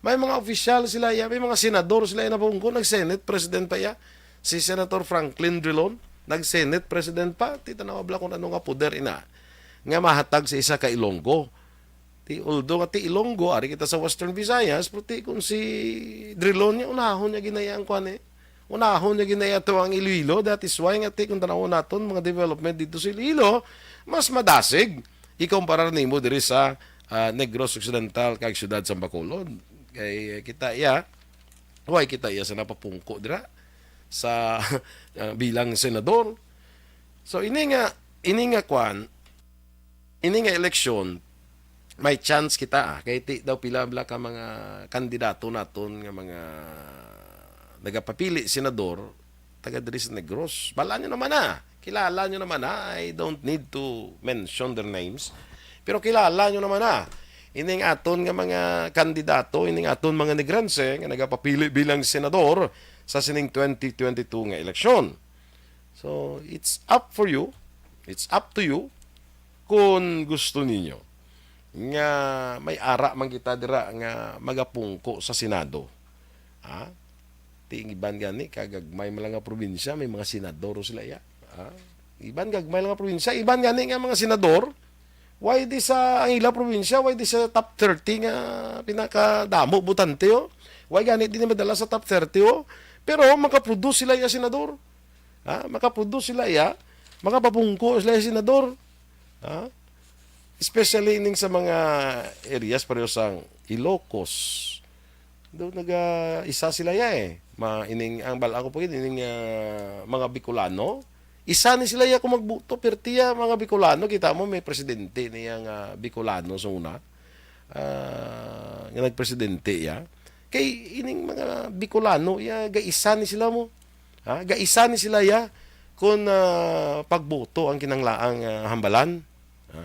may mga opisyal sila iya, may mga senador sila iya napungko, nag-Senate President pa iya. Si Senator Franklin Drilon, nag-Senate President pa, ti tanawa bala kung ano nga poder ina nga mahatag sa isa ka Ilonggo. Ti, although nga ti Ilonggo, ari kita sa Western Visayas, pero ti kung si Drilon niya, unahon niya ginaya ang kwan eh. Unahon niya ginaya to ang Iloilo. That is why nga ti kung tanawon naton mga development dito sa Iloilo, mas madasig ikumparar nimo diri sa, ah, Negros Occidental kag siyudad sa Bacolod. Kay kita iya, why kita iya sa napapungko dira sa, ah, bilang senador. So ini nga, ini nga kwan, ini nga eleksyon, may chance kita, ah. Kay ti daw pila bala ka mga kandidato naton nga mga nagapapili senador, taga diri sa Negros. Bala nyo naman na. Kilala nyo naman na. I don't need to mention their names. Pero kilala nyo naman na. Ining aton nga mga kandidato, ining aton mga Negrense nga nagapapili bilang senador sa sining twenty twenty-two nga eleksyon. So, it's up for you. It's up to you kung gusto ninyo nga may ara man kita dira nga magapungko sa Senado. Ha? Ti ang iban gani, kagagmay man lang nga probinsya, may mga senador sila iya. Ha? Iban gagmay lang nga probinsya, iban gani nga mga senador, Why di sa, ang ila probinsya, why di sa top thirty nga pinakadamo botante, oh? Why gani di na madala sa top thirty, oh? Pero makaproduce sila, iya, senador. Ha? Makaproduce sila, iya. Makapapungko sila, iya, senador. Ha? Especially ining sa mga areas pareho sang Ilocos. Do naga isa sila, iya, eh. Ma, ining, ang bal-, ako po yun, ining, ah, mga Bicolano, isa ni sila, iya, kung magbuto, pertiya, mga Bicolano, kita mo, may presidente niya nga Bicolano sa una, ah, nga nagpresidente, iya. Kay ining mga Bicolano, iya, gaisa ni sila mo. Ha? Gaisa ni sila, iya, kung, ah, pagbuto ang kinanglaang, ah, hambalan. Ha?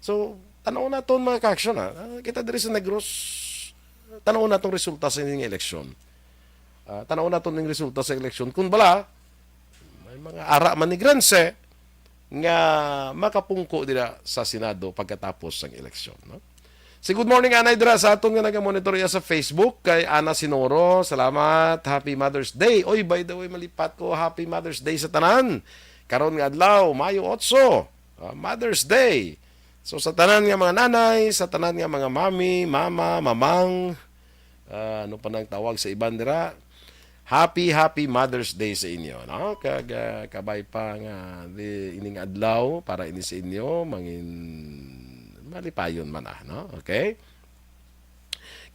So, tanaw naton, mga ka-aksyon, ha? Ah, kita diri sa Negros, tanaw natong resulta sa ining eleksyon. Ah, tanaw naton ning resulta sa eleksyon. Kung bala, may mga ara man ni Granse nga makapungko dira sa Senado pagkatapos sang eleksyon, no? Si good morning, anay, dira sa aton nga nagamonitor iya sa Facebook, kay Ana Sinoro. Salamat. Happy Mother's Day. Oy, by the way, malipat ko. Happy Mother's Day sa tanan. Karon nga adlaw, Mayo otso, ah, Mother's Day. So, sa tanan nga mga nanay, sa tanan nga mga mami, mama, mamang, ah, ano pa nang tawag sa iban dira? Happy, happy Mother's Day sa inyo, no? Kag, ah, kabay pa nga di, ining adlaw para ini sa inyo, mangin malipayon man, ah, no? Okay?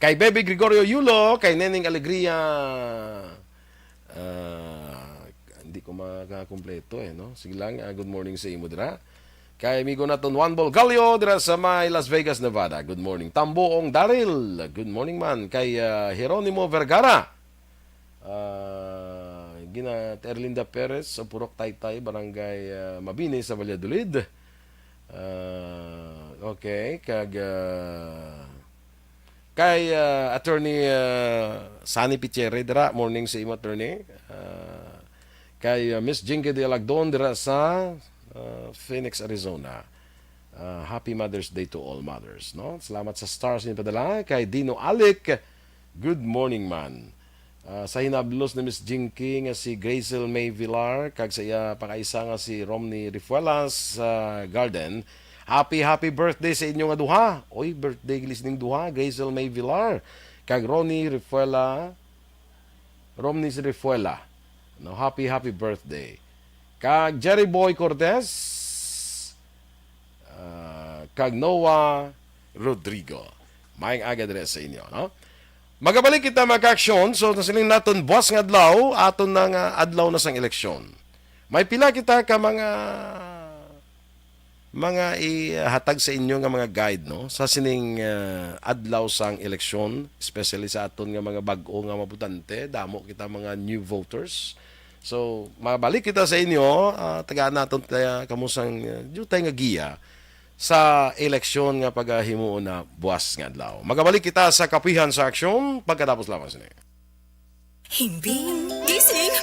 Kay Baby Gregorio Yulo, kay Neneng Alegria, ah, hindi ko makakumpleto, eh, no? Sige lang, ah, good morning sa imo dira. Kay amigo naton Juan Bolgallo dira sa may Las Vegas, Nevada. Good morning. Tambuong Daryl. Good morning man. Kay, ah, Jeronimo Vergara. Ah, gina Erlinda Perez sa Purok Taytay, Barangay, ah, Mabini sa Valladolid. Ah, okay, kag, ah, kay, ah, Attorney, ah, Sunny Picheri dira, morning sa imo, Attorney. Ah, kay, ah, Miss Jinky de Alagdon dira sa, ah, Phoenix, Arizona. Ah, happy Mother's Day to all mothers, no? Salamat sa stars nga padala. Kay Dino Alic, good morning man. Ah, sa hinablos ni Miss Jinky nga si Grazel May Villar, kag sa iya pakaisa nga si Romney Rifuelas sa Garden. Happy, happy birthday sa inyo nga duha. Oy, birthday gali sining duha, Grazel May Villar kag Ronnie Rifuela, Romney Rifuela. No, happy, happy birthday. Kag Jerry Boy Cortez, ah, kag Noah Rodrigo. Maayong aga diri sa inyo, no? Magabalik kita, mga ka-aksyon. So, nasiling naton, buwas nga adlaw, aton na nga adlaw na sang eleksyon. May pila kita ka mga, mga ihatag sa inyo nga mga guide, no? Sa sining, ah, adlaw sang eleksyon, especially sa aton nga mga bag-o nga mabutante, damo kita mga new voters. So, mabalik kita sa inyo, ah, tagaan naton ta-, kamo sang, ah, diutay nga giya sa eleksyon nga pagahimuon na buwas nga adlaw. Magabalik kita sa Kapihan sa Aksyon pagkatapos lamang sini. Himbing, gising.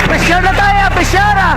Pressure na tayo, pressure na!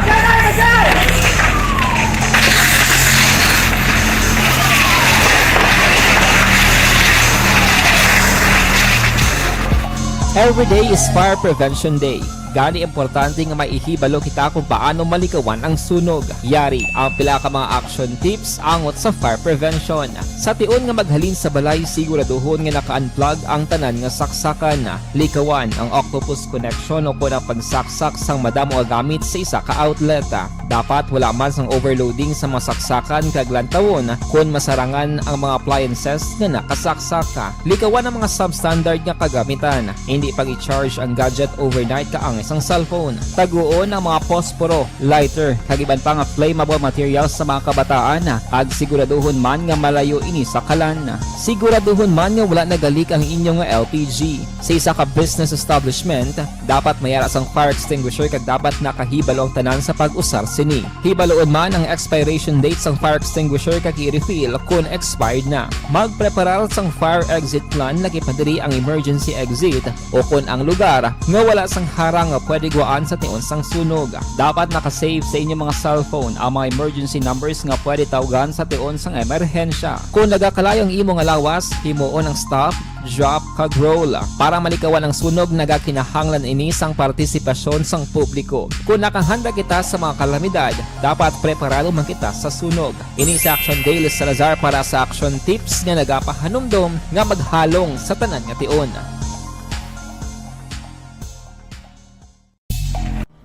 Every day is Fire Prevention Day. Gani, importante nga maihibalo kita kung paano malikawan ang sunog. Yari ang pila ka mga action tips angot sa fire prevention. Sa tion nga maghalin sa balay, siguraduhon nga naka-unplug ang tanan nga saksakan. Likawan ang octopus connection o kon ang pagsaksak sang madamo nga gamit sa isa ka outlet. Dapat wala man sang overloading sa mga saksakan kag lantawon kon masarangan ang mga appliances nga nakasaksak. Likawan ang mga substandard nga kagamitan. Hindi pag-i-charge ang gadget overnight kaangay sang cellphone. Taguon ang mga posporo, lighter, kag iban pa nga flammable materials sa mga kabataan, kag siguraduhon man nga malayo ini sa kalan. Siguraduhon man nga wala nagalik ang inyo nga L P G. Sa isa ka business establishment, dapat may ara sang fire extinguisher kag dapat nakahibalo ang tanan sa pag-usar sini. Hibaloon man ang expiration date sang fire extinguisher kag i-refill kon expired na. Magpreparar sang fire exit plan, lagi pa diri ang emergency exit o kon ang lugar nga wala sang harang nga pwede guwaan sa tion sang sunog. Dapat naka-save sa inyo mga cellphone ang mga emergency numbers nga pwede tawgan sa tion sang emerhensya. Kung nagakalayo ang imo nga lawas, himuon ang stop, drop, kag roll. Para malikawan ang sunog, nagakinahanglan ini sang partisipasyon sang publiko. Kung nakahanda kita sa mga kalamidad, dapat preparado man kita sa sunog. Ini si Action Dale Salazar para sa Action Tips nga nagapahanumdom nga maghalong sa tanan nga tion.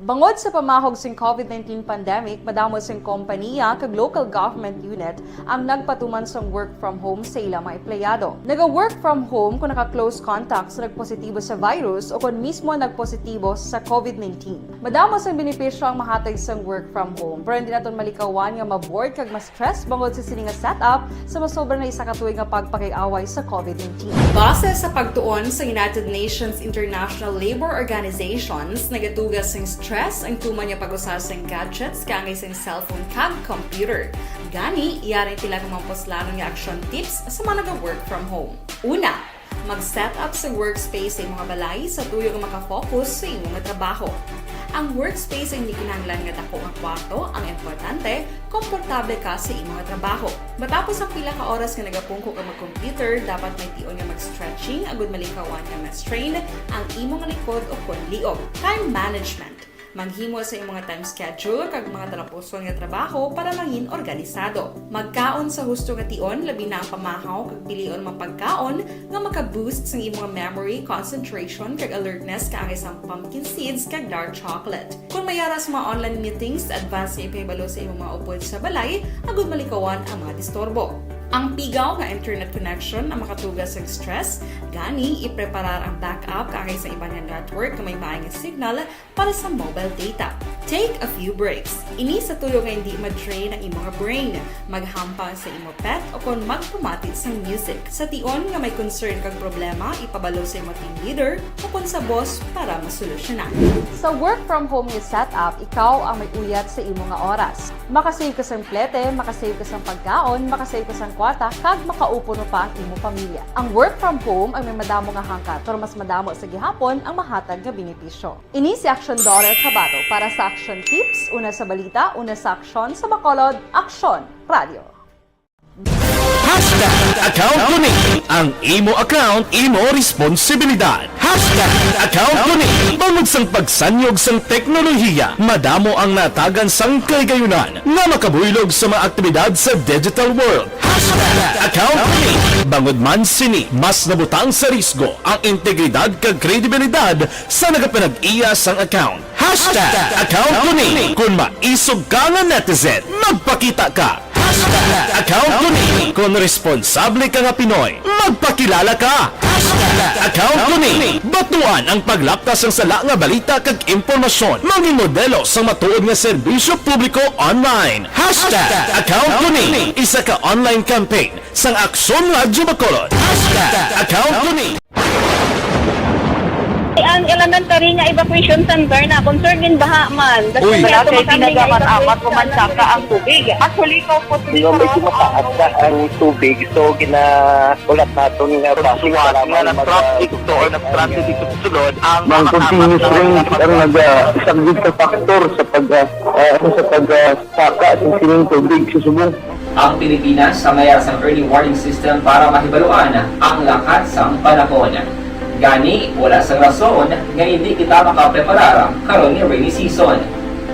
Bangod sa pamahog sing COVID nineteen pandemic, madamo sing kompaniya kag local government unit ang nagpatuman sang work from home sa ila mga empleyado. Naga-work from home kung naka-close contact sa nagpositibo sa virus o kon mismo nagpositibo sa COVID nineteen. Madamo sang benepisyo ang mahatag sang work from home, pero hindi naton malikawan nga ma-bored kag ma-stress bangod sa sini nga setup sa masobra na isa ka tuig nga pagpakig-away sa COVID nineteen. Base sa pagtuon sa United Nations International Labour Organizations, nagatuga sing stress ang tuman nga pag-usa sing gadgets kaangay sing cellphone kag computer. Gani, yari ang pila ka mga puslanon nga action tips sa mga naga-work from home. Una, mag-set up sa workspace sa imong balay sa tuyo nga makafocus sa imong trabaho. Ang workspace ay hindi kinahanglan nga dako nga kwarto, ang importante, komportable ka sa imong trabaho. Matapos ang pila ka oras nga nagapungko ka mag-computer, dapat may tion nga mag-stretching agud malikawan nga ma-strain ang imong likod o kon liog. Time management. Maghimo sa imong time schedule kag mga talapuson nga trabaho para mangin organisado. Magkaon sa husto nga tion, labi na ang pamahaw kag pilion man pagkaon nga maka-boost sang imong memory, concentration, kag alertness kaangay sang pumpkin seeds kag dark chocolate. Kung may ara sa mga online meetings, advance nga ipahibalo sa imong mga upod sa balay agud malikawan ang mga disturbo. Ang pigaw nga internet connection ang makatuga sa stress, gani ipreparar ang backup kaangay sa iban nga network nga may maay nga signal para sa mobile data. Take a few breaks. Ini sa tuyo nga hindi ma-drain ang imong brain. Maghampang sa imo pet o kon magpamati sang music. Sa tion nga may concern kag problema, ipabalo sa imo team leader o kon sa boss para masolusyonan. Sa work from home nga setup, ikaw ang may uyat sa imo nga oras. Makasave ka sang plete, makasave ka sang pagkaon, makasave ka sang kwarta, kag makaupo pa ang imo pamilya. Ang work from home ang may madamo nga hangkat, pero mas madamo sa gihapon ang mahatag nga benepisyo. Ini si Action Daughter Kabato para sa Action Tips, una sa balita, una sa aksyon, sa Bacolod, Aksyon Radio. Hashtag account ko ni. Ang imo account, imo responsibilidad. Hashtag account ko ni. Bangod sang pagsanyog sang teknolohiya, madamo ang natagan sang kahigayunan nga makabuylog sa mga aktibidad sa digital world. Hashtag account ko ni. Bangod man sini, mas nabutang sa risgo ang integridad kag kredibilidad sa nagapanag-iya sang account. Hashtag account ko ni. Kung maisog ka nga netizen, magpakita ka. Hashtag account ko ni. Kung responsable ka nga Pinoy, magpakilala ka. Hashtag account ko ni. Batuan ang paglapkas sang sala nga balita kag impormasyon. Mangin modelo sang matuod nga serbisyo publiko online. Hashtag account ko ni. Isa ka online campaign sang Aksyon Radyo Bacolod. Hashtag account ko ni. Ang elementary nga evacuation center na concern din baha man. Uy, wala kay tinaga man amat, umansaka ang tubig. Actually, ko po, medyo mataas na ang tubig. So, gina-, ulat naton nga basuhan nga nag-traffic to or nag-transit dito sa sulod ang mga continuous rain ang nag-, ah, isang big factor sa pag, ah, ah, sa pag, ah, saka sa sining tubig sa subong. Ang Pilipinas ang may sang early warning system para mahibaluan ang lakat sang panahon. Gani, wala sang rason nga hindi kita makapreparar karon nga rainy season.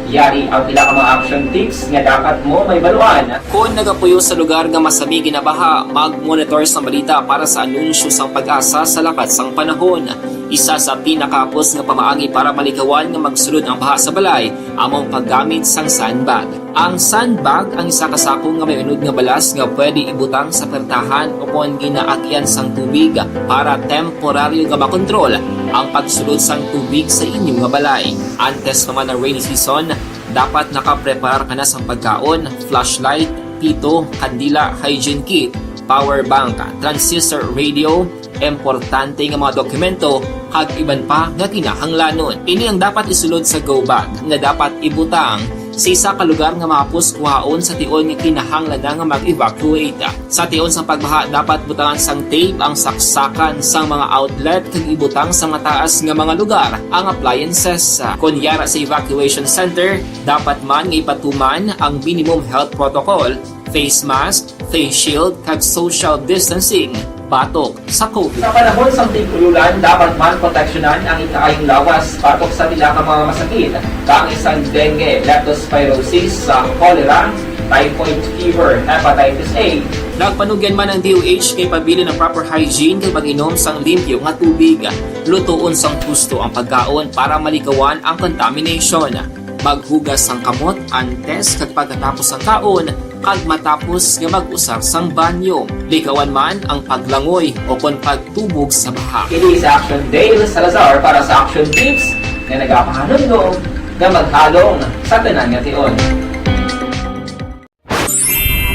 Yari ang pila ka mga action tips nga dapat mo mahibaluan. Kon nagapuyo sa lugar nga masami ginabaha, mag-monitor sa balita para sa anunsyo sang PAGASA sa lakat sang panahon. Isa sa pinakahapos nga pamaagi para malikawan nga magsulod ang baha sa balay amo ang paggamit sang sandbag. Ang sandbag ang isa ka sako nga may unod nga balas nga pwede ibutang sa pertahan o kon ginaagyan sang tubig para temporaryo nga makontrol ang pagsulod sang tubig sa inyo nga balay. Antes pa man ang rainy season, dapat nakapreparar ka na sang pagkaon, flashlight, pito, kandila, hygiene kit, power bank, transistor radio, importante nga mga dokumento, kag iban pa nga kinahanglanon. Ini ang dapat isulod sa go bag nga dapat ibutang sa isa ka lugar nga mahapos kuhaon sa tion nga kinahanglan na nga mag-evacuate. Sa tion sang pagbaha, dapat butangan sang tape ang saksakan sang mga outlet kag ibutang sa mataas nga mga lugar ang appliances. Kon yara sa evacuation center, dapat man nga ipatuman ang minimum health protocol, face mask, face shield, kag social distancing batok sa COVID. Sa panahon sang tig-ululan, dapat man proteksyonan ang ikaayong lawas batok sa pila ka mga masakit, kaangay sang dengue, leptospirosis, sa cholera, typhoid fever, hepatitis A. Nagpanugyan man ang D O H kay pabilin ang proper hygiene kag pag-inom sang limpyo nga tubig. Lutoon sang husto ang pagkaon para malikawan ang contamination. Maghugas sang kamot antes kag pagkatapos sang kaon, kag matapos nga mag-usar sang banyo. Likawan man ang paglangoy o kon pagtubog sa baha. Kini si Action Dale Salazar para sa Action Tips nga nagapahanumdom nga maghalong sa tanan nga tion.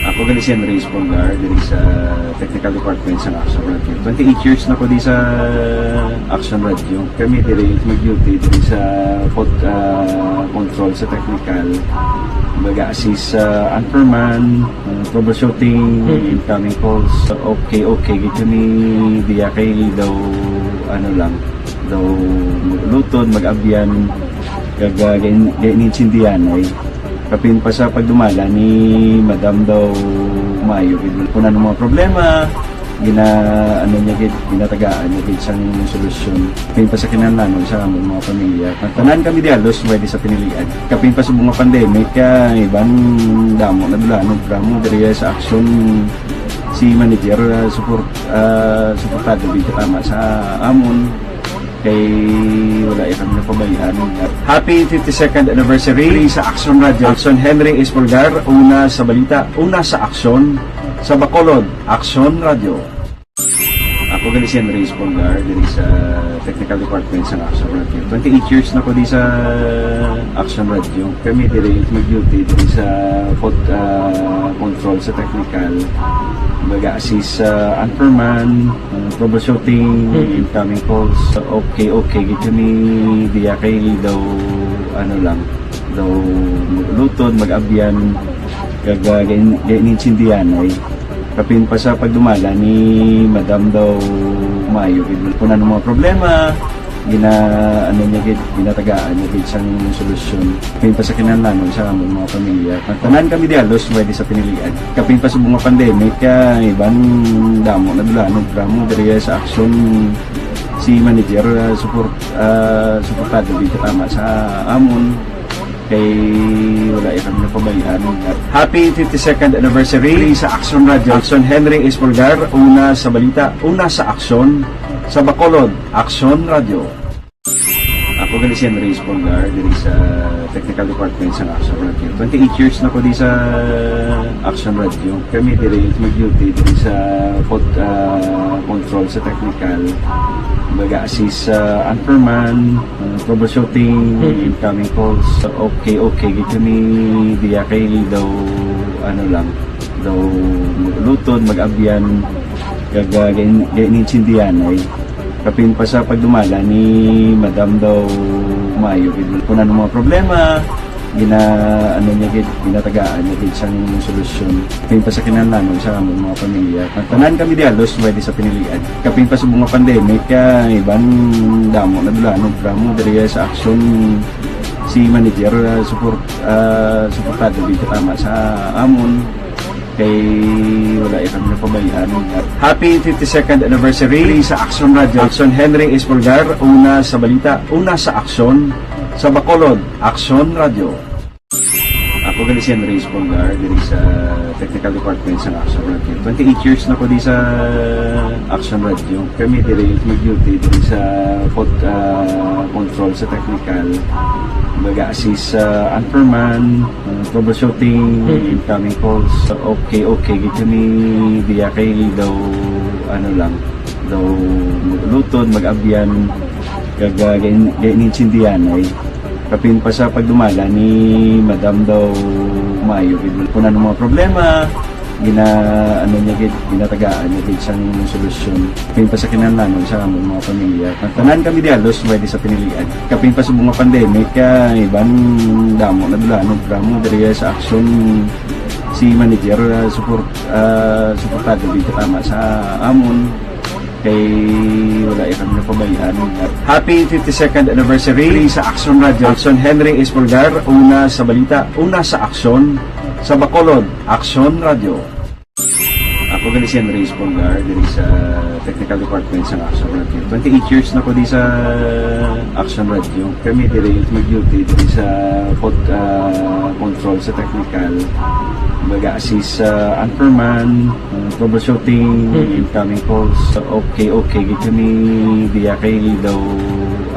Ako gali si Andres Polgar, diri sa Technical Department sa Action Radio. Twenty-eight years na ko di sa Action Radio. Kami diri mag-duty diri sa pod, ah, control sa technical. Baga assist sa anchorman, ah, troubleshooting, Mhm. incoming calls. Okay, okay, gid kami diya kay daw, ano lang, daw luton, mag-abyan, kag, ah, gain-, gain-, insindihan ay. Kapin pa sa pagdumala ni Madam daw maayo gid. Kung ano mga problema, gina-, ano niya gid, ginatagaan niya gid sang solusyon. Kapin pa sa kinahanglanon sa amon mga pamilya. Ang tanan kami di halos pwede sa pinilian. Kapin pa sa mga pandemic, kay iban damo na dulanon, drama diri sa aksyon si manager, ah, support, ah, suportado gid tama sa amon. Kay wala ya kami napabayaan. Happy fifty-second anniversary sa Action Radio. Action Henry Espolgar, una sa balita, una sa aksyon, sa Bacolod, Action Radio. Ako gali si Henry Espolgar, diri sa Technical Department sa Action Radio. Twenty-eight years na ko di sa Action Radio. Kami diri mag-duty diri sa pod, ah, control sa technical. Baga assist sa anchorman, ah, troubleshooting, Mhm. incoming calls. Okay, okay, gid kami diya kay daw, ano lang, daw luton, mag-abyan, kag, ah, gain-, gain-, insindihan ay. Kapin pa sa pagdumala ni Madam daw maayo gid. Kung ano mga problema, gina-, ano niya gid, ginatagaan niya gid sang solusyon. Kapin pa sa kinahanglanon sa amon mga pamilya. Ang tanan kami di halos pwede sa pinilian. Kapin pa sa mga pandemic, kay iban damo na dulanon, drama diri sa aksyon si manager, ah, support, ah, suportado gid tama sa amon. Kay wala ya kami napabayaan. Happy fifty-second anniversary sa Action Radio. Action Henry Espolgar, una sa balita, una sa aksyon, sa Bacolod, Action Radio. Ako gali si Henry Espolgar, diri sa Technical Department sa Action Radio. Twenty-eight years na ko di sa Action Radio. Kami diri mag-duty diri sa pod, ah, control sa technical. Baga assist sa anchorman, ah, troubleshooting, Mhm. incoming calls. Okay, okay, gid kami diya kay daw, ano lang, daw luton, mag-abyan, kag, ah, gain-, gain-, insindihan ay. Kapin pa sa pagdumala ni Madam daw maayo gid. Kung ano mga problema, gina-, ano niya gid, ginatagaan niya gid sang solusyon. Kapin pa sa kinahanglanon sa amon mga pamilya. Ang tanan kami di halos pwede sa pinilian. Kapin pa sa mga pandemic, kay iban damo na dulanon, drama diri sa aksyon si manager, ah, support, ah, suportado gid tama sa amon. Kay wala ya kami napabayaan. Happy fifty-second anniversary sa Action Radio. Action Henry Espolgar, una sa balita, una sa aksyon, sa Bacolod, Action Radio. Ako gali si Henry Espolgar, diri sa Technical Department sa Action Radio. Twenty-eight years na ko di sa Action Radio. Kami diri mag-duty diri sa pod, ah, control sa technical. Baga assist sa anchorman, ah, troubleshooting, Mhm. incoming calls. Okay, okay, gid kami diya kay daw, ano lang, daw luton, mag-abyan, kag, ah, gain-, gain-, insindihan ay. Kapin pa sa pagdumala ni Madam daw maayo gid. Kung ano mga problema, Gina-, ano niya gid, ginatagaan niya gid sang solusyon. Kapin pa sa kinahanglanon sa among mga pamilya. Tanan kami di halos pwede sa pinilian. Kapin pa sa mga pandemic, ah, iban damo na dulanon, drama diri sa aksyon. Si manager, ah, support, ah, suportado gid tama sa amon. Kay wala iya kami napabayaan. Happy fifty-second anniversary sa Aksyon Radio. Aksyon, Henry Espolgar, una sa balita, una sa aksyon, sa Bacolod, Aksyon Radio. Ako gali si Henry Espolgar, diri sa technical department sa Aksyon Radio. Twenty-eight years na ko di sa Aksyon Radio. Kami diri mag-duty diri sa pod-, ah, control sa technical. Mag-assist sa anchorman, uh, troubleshooting, Mm. incoming calls. Okay, okay gid kami diya kay daw,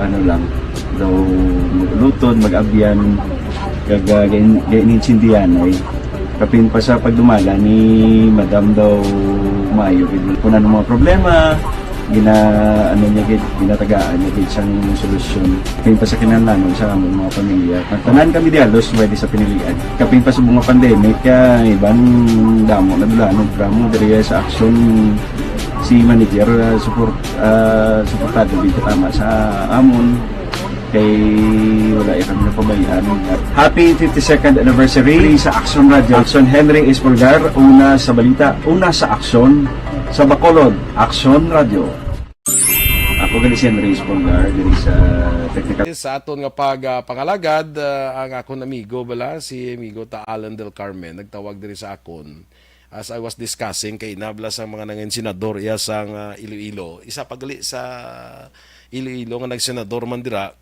ano lang, daw mag-ulutod, mag-abyan, kag, uh, gain-, gainintindihan ay kapin pa sa pagdumala ni Madam daw maayo gid. Kung ano mga problema, gina-, ano niya gid, ginatagaan niya gid sang solusyon. Kapin pa sa kinahanglanon sa among mga pamilya. Tanan kami di halos pwede sa pinilian. Kapin pa sa mga pandemic, ah, iban damo na dulanon, drama diri sa aksyon. Si manager, ah, support, ah, suportado gid tama sa amon. Kay wala iya kami napabayaan. Happy fifty-second anniversary sa Aksyon Radio. Aksyon, Henry Espolgar, una sa balita, una sa aksyon, sa Bacolod, Aksyon Radio. Ako gali si Henry Espolgar, diri sa technical. Sa aton nga pag, ah, pangalagad, ah, ang akon amigo bala, si amigo ta Alan Del Carmen, nagtawag diri sa akon. As I was discussing kay ina bala sang mga nangin senador iya sang, ah, Iloilo. Isa pa gali sa Iloilo nga nagsenador man dira,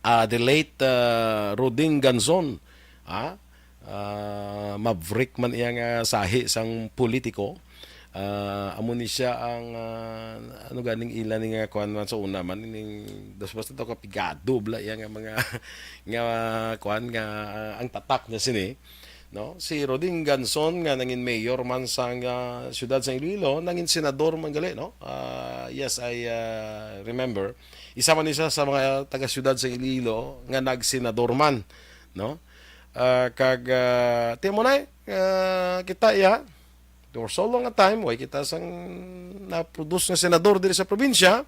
ah, the late, ah, Roding Ganzon. Ah, ah, maverick man iya nga sahi sang politiko. Ah, amo ni siya ang, ah, ano ganing ila ni nga kuan man sa una man, ining dos basta to kapigado bala iya nga mga nga kuan nga, ah, ang tatak niya sini, no? Si Roding Ganzon nga nangin mayor man sang, ah, siyudad sa Iloilo, nangin senador man gali, no? Ah, yes, I, ah, remember. Isa man ni siya sa mga taga-siyudad sa Iloilo nga nagsenador man, no? Ah, kag, ah, ti mo na, ah, kita iya, for so long a time, way kita sang na-produce nga senador diri sa probinsya,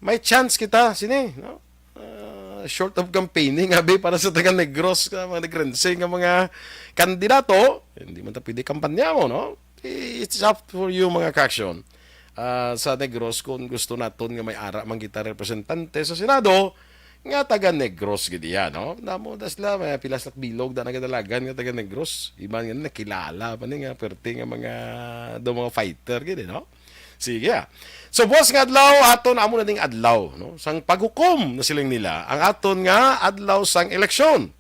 may chance kita sini, no? Ah, short of campaigning, abi, para sa taga Negros, ka mga Negrense nga mga kandidato, hindi man ta pwede kampanya mo, no? It's up for you, mga kaaksyon. Ah, sa Negros, kung gusto naton nga may ara man kita representante sa Senado, nga taga Negros gid iya, no? Namo da sila, may pila sila bilog da nagadalagan nga taga Negros. Iban nga nakilala pa ni nga perte nga mga, daw mga fighter gid, no? Sige, ah. So, buwas nga adlaw, aton amo na ning adlaw, no? Sang paghukom na siling nila, ang aton nga adlaw sang eleksyon.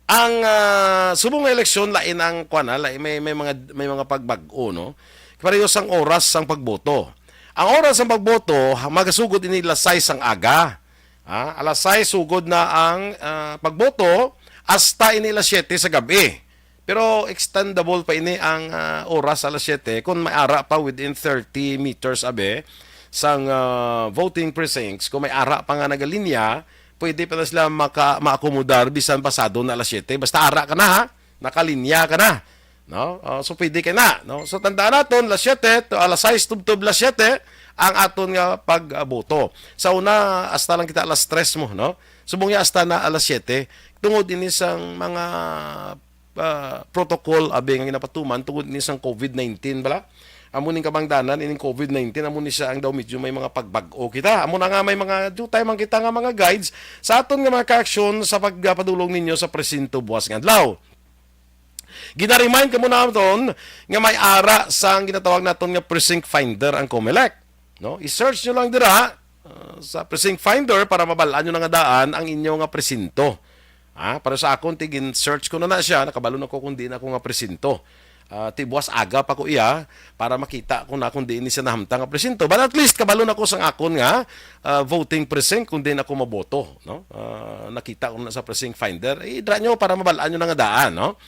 Ang, ah, subong nga eleksyon, lain ang, kuwan, ah, lain, may, may mga, may mga pagbag-o, no? Pareho sang oras sang pagboto. Ang oras sang pagboto, ha, magasugod ini alas sais sang aga. Ha? Alas sais sugod na ang, ah, pagboto, hasta ini alas siyete sa gab-i. Pero extendable pa ini ang, ah, oras, alas siyete, kung may ara pa within thirty meters, abi, sang, ah, voting precincts, kung may ara pa nga nagalinya, pwede pa na sila maka-, maakomodar bisan pasado na alas siyete. Basta ara ka na, ha? Nakalinya ka na. No? Oh, so, pwede ka na, no? So, tandaan naton, alas siyete, to, alas sais tubtob alas siyete, ang aton nga pagboto. Sa una, hasta lang kita alas tres mo, no? Subong niya hasta na alas siyete. Tungod ini sang mga, ah, protocol, abi, nga ginapatuman tungod ini sang covid nineteen bala. Amo ning kabangdanan, ining covid nineteen, amo ni siya ang daw medyo may mga pagbag-o kita. Amo na nga may mga dutay man kita nga mga guides sa aton nga mga kaaksyon sa pagpadulong ninyo sa presinto buwas nga adlaw. Gina-remind kamo naton nga may ara sang ginatawag naton nga precinct finder ang Comelec, no? I-search nyo lang dira, ah, sa precinct finder para mabal-an nyo na nga daan ang inyo nga presinto. Ah, para sa akon, ti gin-search ko na na siya, nakabalo na ko kung diin ako nga presinto. Ah, ti buwas aga pa ko iya para makita ko na kung diin ni siya nahamtang nga presinto. But at least, kabalo na ko sang akon nga, ah, voting precinct kung diin ako maboto, no? Ah, nakita ko na sa precinct finder. Idra nyo para mabal-an nyo na nga daan, no?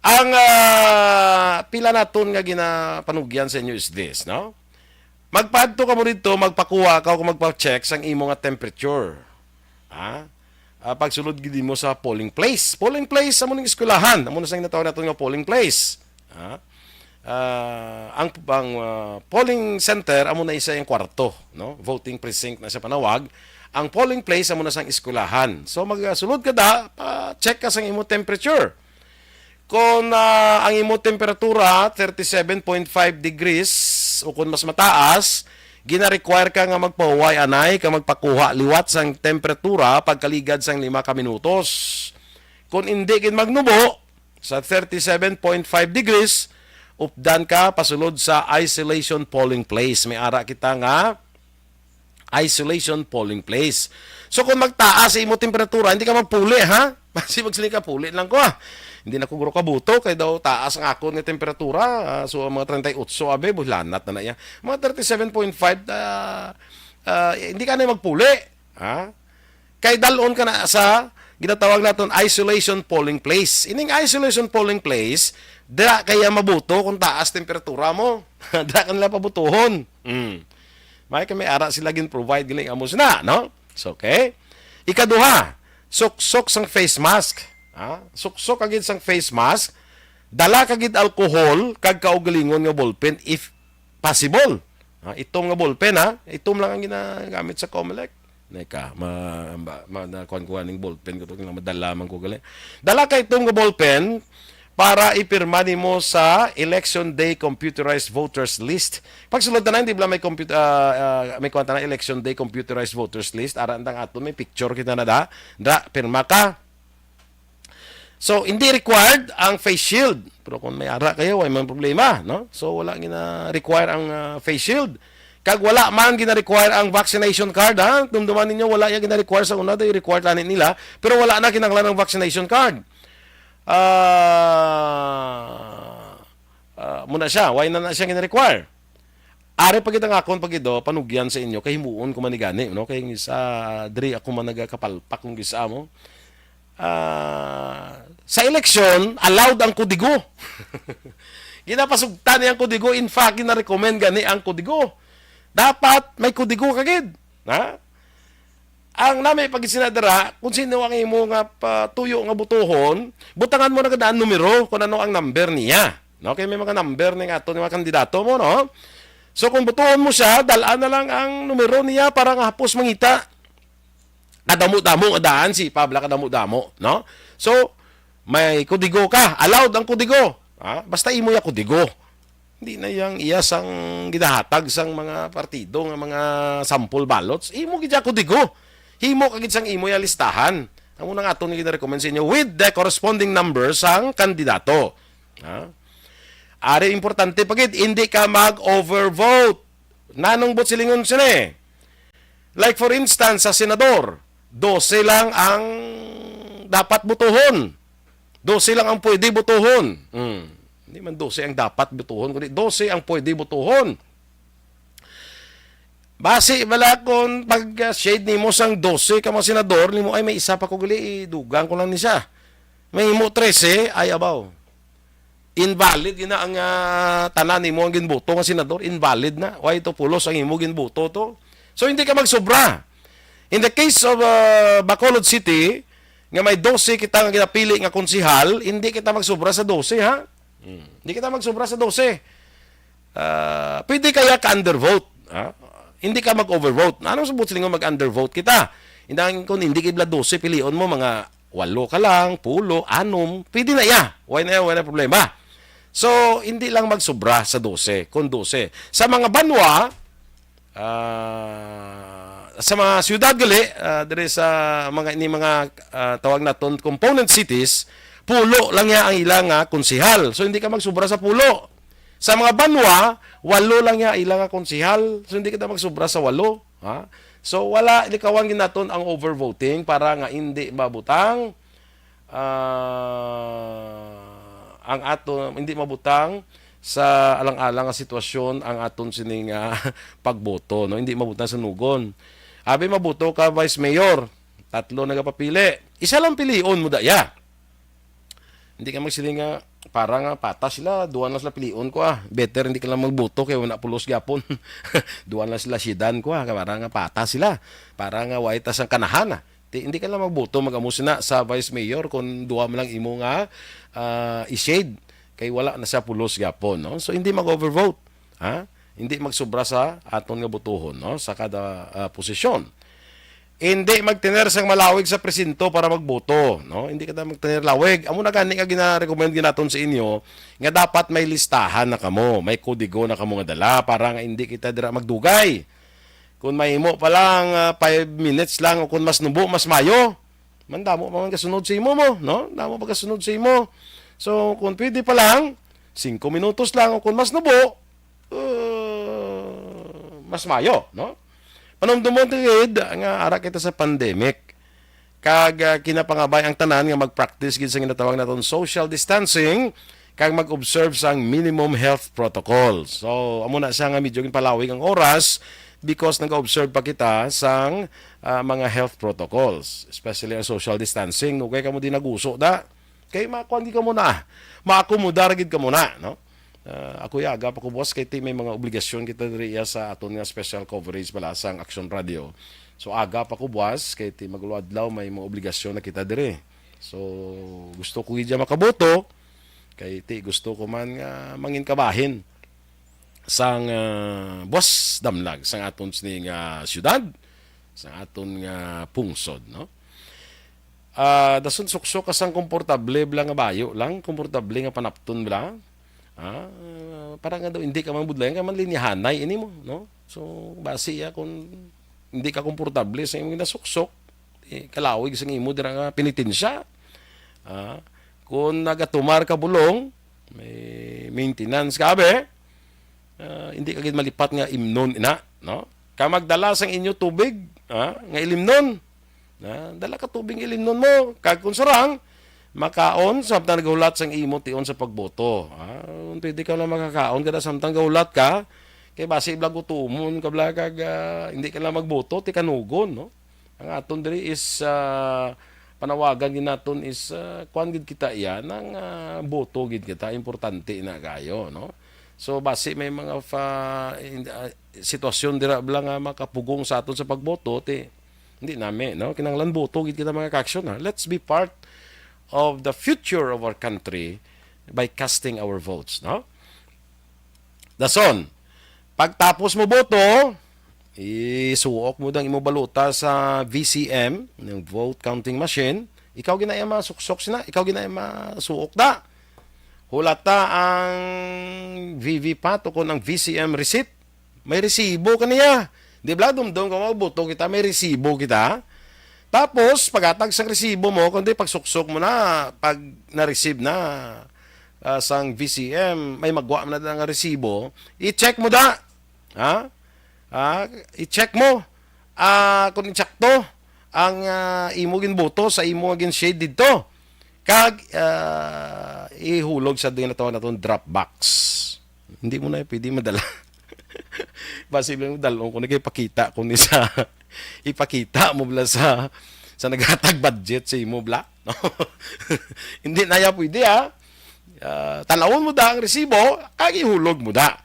Ang, ah, pila naton nga ginapanugyan sa inyo is this, no? Magpaadto ka mo didto, magpakuha ka o magpa-check sang imo nga temperature. Ha? ah, pagsulod gid mo sa polling place. Polling place, amo ning eskwelahan. Amo na sang natawag naton nga polling place. Ha? Ah, ang, ang, ah, polling center, amo na isa yung kwarto, no? Voting precinct na sa panawag. Ang polling place, amo na sang eskwelahan. So, magsulod ka da, pa-check ka sang imo temperature. Kung, ah, ang imo temperatura thirty-seven point five degrees o kung mas mataas, gina-require ka nga magpahuway anay ka magpakuha liwat sang temperatura pagkaligad sang lima ka minutos. Kung hindi gid magnubo sa thirty-seven point five degrees, updan ka pasulod sa isolation polling place. May ara kita nga isolation polling place. So kung magtaas sa imo temperatura, hindi ka magpuli, ha? Basi magsiling ka, "Puli lang ko, ah. Hindi na ko guro kabuto kay daw taas ang akon nga temperatura." Ah, so ang mga treinta y ocho, abi, bulanat na na iya. Mga thirty-seven point five, ah, ah, hindi ka na magpuli, ha? Kay dalon ka na sa ginatawag naton isolation polling place. Ining isolation polling place, dira kaya mabuto kung taas temperatura mo. Dira ka nila pabutuhon. Mm. May kami ara sila gin-provide, galing amo sina, no? So, okay. Ikaduha, suksok sang face mask. Ha? Suksok ka gid sang face mask. Dala ka gid alcohol kag kaugalingon nga ballpen if possible. Ha? Itom nga ballpen, ha? Itom lang ang ginagamit sa Comelec. Neka, ma, ma, ma, nakuan ko aning ballpen ko to, kailangan madala man ko gali. Dala ka itom nga ballpen para ipirma nimo sa Election Day Computerized Voters List. Pagsulod na, hindi bala may comput-, ah, ah, may kuwan ta na, Election Day Computerized Voters List. Ara, andang ato, may picture kita na da. Da, pirma ka. So, hindi required ang face shield. Pero kung may ara kayo, way man problema, no? So, wala gina-require ang, ah, face shield. Kag wala man gina-require ang vaccination card, ha? Dumduman ninyo, wala ya gina-require sa una, day required ani nila, pero wala na kinahanglan ang vaccination card. Ah, ah, muna siya, why na na siya gina-require? Ari pa gid ang akon pa gid, oh, panugyan sa inyo, kay himuon ko man ni gani, no? Kay ang isa, diri ako man nagakapalpak kung gisa mo. Ah, sa eleksyon, allowed ang kudigo. Ginapasugtan niya ang kudigo. In fact, gina-recommend gani ang kudigo. Dapat may kudigo ka gid. Ha? Ang nami pag isinadara, kung sino ang imo nga patuyo nga butuhon, butangan mo na gid ang numero kung ano ang number niya. No? Kay may mga number ni nga ato ni mga kandidato mo, no? So kung butuhon mo siya, dalaan na lang ang numero niya para nga hapos mangita. Kadamo-damo nga daan si Pabla, kadamo-damo, no? So may kudigo ka, allowed ang kudigo. Ha? Basta imo ya kudigo. Hindi na yang iya sang gidahatag sang mga partido nga mga sample ballots. Imo gid ya kudigo. Himo ka gid sang imo ya listahan. Amo na nga aton gina-recommend sa inyo with the corresponding number sang kandidato. Ha? Ari importante pa gid, hindi ka mag-overvote. Nanong buot silingon sini? Like for instance, sa senador, dose lang ang dapat botohon. Dose lang ang pwede botohon. Hmm. Hindi man dose ang dapat botohon, kundi dose ang pwede botohon. Basi bala kung pag-shade nimo sang dose ka mga senador, nimo ay may isa pa ko gali, idugang ko lang ni siya. May imo trese, ay abaw. Invalid gina ang, ah, tanan nimo ang ginboto nga senador, invalid na. Why to pulos ang imo ginboto to? So hindi ka magsobra. In the case of, ah, Bacolod City, nga may dose kita nga ginapili nga konsehal, hindi kita magsobra sa dose, ha? Hmm. Hindi kita magsobra sa dose. Ah, pwede kaya ka undervote, ha? Hindi ka mag-overvote. Ano sa buot silingon mag-undervote kita? Indang kung hindi kibla dose, pilion mo mga walo ka lang, pulo, anom, pwede na iya. Why na iya? Wala problema. So, hindi lang magsobra sa dose, kung dose. Sa mga banwa, ah, sa mga siyudad gali, ah, diri sa mga, ini mga, ah, tawag naton component cities, pulo lang ya ang ilang, ah, konsehal. So, hindi ka magsobra sa pulo. Sa mga banwa, walo lang ya ilang, ah, konsehal. So, hindi kita magsobra sa walo. Ha? So, wala, likawan gid naton ang overvoting para nga hindi mabutang, ah, ang ato, hindi mabutang sa alang-alang nga sitwasyon ang aton sining, ah, pagboto, no? Hindi mabutang sa nugon. Abi, maboto ka, Vice Mayor, tatlo nagapapili. Isa lang pilion mo daya. Hindi ka magsiling nga, para nga patas sila, duha na sila pilion ko, ah. Better hindi ka lang magboto kay wala pulos gyapon. Duha na sila sidan ko, ah, para nga patas sila. Para nga way ta sang kanahan, ah. Ti, hindi ka lang magboto, mag-amo sina sa vice mayor kung duha man lang imo nga, ah, i-shade, kay wala na siya pulos gyapon, no? So, hindi mag-overvote, ha? Hindi magsobra sa aton nga botohon, no? Sa kada, ah, posisyon. Hindi magtener sang malawig sa presinto para magboto, no? Hindi ka na magtener lawig. Amo na gani nga gina-recommend ginaton sa inyo nga dapat may listahan na kamo, may kodigo na kamo nga dala para nga hindi kita dira magdugay. Kung mahimo pa lang, ah, five minutes lang o kung mas nubo, mas mayo. Man, damo pa man kasunod sa imo mo, no? Damo pa kasunod sa imo. So, kung pwede pa lang, singko minutos lang o kung mas nubo, uh, mas mayo, no? Panumdumon gid nga ara kita sa pandemic. Kag, ah, kinapangabay ang tanan nga mag-practice gid sa ginatawag naton social distancing kag mag-observe sang minimum health protocols. So, amo na siya nga medyo ginpalawig ang oras because nag-observe pa kita sang, ah, mga health protocols, especially ang social distancing. Nugay kamo di naguso da. Kay makuan gid kamo na, maakomodar gid kamo na, no? Ah, ako ya, aga pa ko buwas kay ti may mga obligasyon kita diri iya sa aton nga special coverage bala sang Action Radio. So, aga pa ko buwas kay ti mag-adlaw may mga obligasyon na kita diri. So, gusto ko gid ya makaboto kay ti gusto ko man nga mangin kabahin sang, ah, buwas damlag sang aton sini nga syudad, sang aton nga pungsod, no? Ah, dason suksok ka sang komportable bala nga bayo lang, komportable nga panapton bala. Ah, para nga daw hindi ka man budlayan, kay man linihanay ini mo, no? So, basi ya kung hindi ka komportable sa imong ginasuksok, eh, kalawig sa imo dira nga penitensya. Ah, kung nagatumar ka bulong, may maintenance ka, be, ah, hindi ka gid malipat nga imnon ina, no? Ka magdala sang inyo tubig, ah, nga ilimnon. Ah, dala ka tubig nga ilimnon mo. Kag kung sarang, makaon samtang naghulat sang imo tion sa pagboto. Ah, pwede ka na makakaon kada samtang gahulat ka. Kay basi blag utumon ka bla kag, ah, hindi ka lang magboto, ti kanugon, no? Ang aton diri is, ah, panawagan gid naton is, ah, kuan gid kita iya, nang, ah, boto gid kita, importante na kayo, no? So, basi may mga fa-, in-, ah, sitwasyon dira bala nga makapugong sa aton sa pagboto, ti, hindi nami, no? Kinahanglan boto gid kita, mga ka-aksyon, ha? Let's be part of the future of our country by casting our votes, no? Dason, pagtapos mo boto, isuok mo dang imo balota sa V C M, ng vote counting machine. Ikaw ginaya masuksok sina, ikaw ginaya masuok da. Hulata ang V V PAT o kon ang V C M receipt. May resibo ka niya. Di ba, dumdum ka mo, boto kita, may resibo kita. Tapos, paghatag sang resibo mo, kundi pagsuksok mo na, pag na-receive na, ah, sang V C M, may magwa man na nga resibo, i-check mo da. Ha? Ah, i-check mo, ah, kung insakto ang, ah, imo ginboto sa imo nga gin-shade didto. Kag, ah, ihulog sa ginatawag naton drop box. Hindi mo na pwede madala. Basi lang dalon ko na kay pakita ko ni sa ipakita mo bala sa, sa naghatag budget sa imo bala, no? Hindi na ya pwede, ha? Ah, tanawon mo da ang resibo, kag ihulog mo da.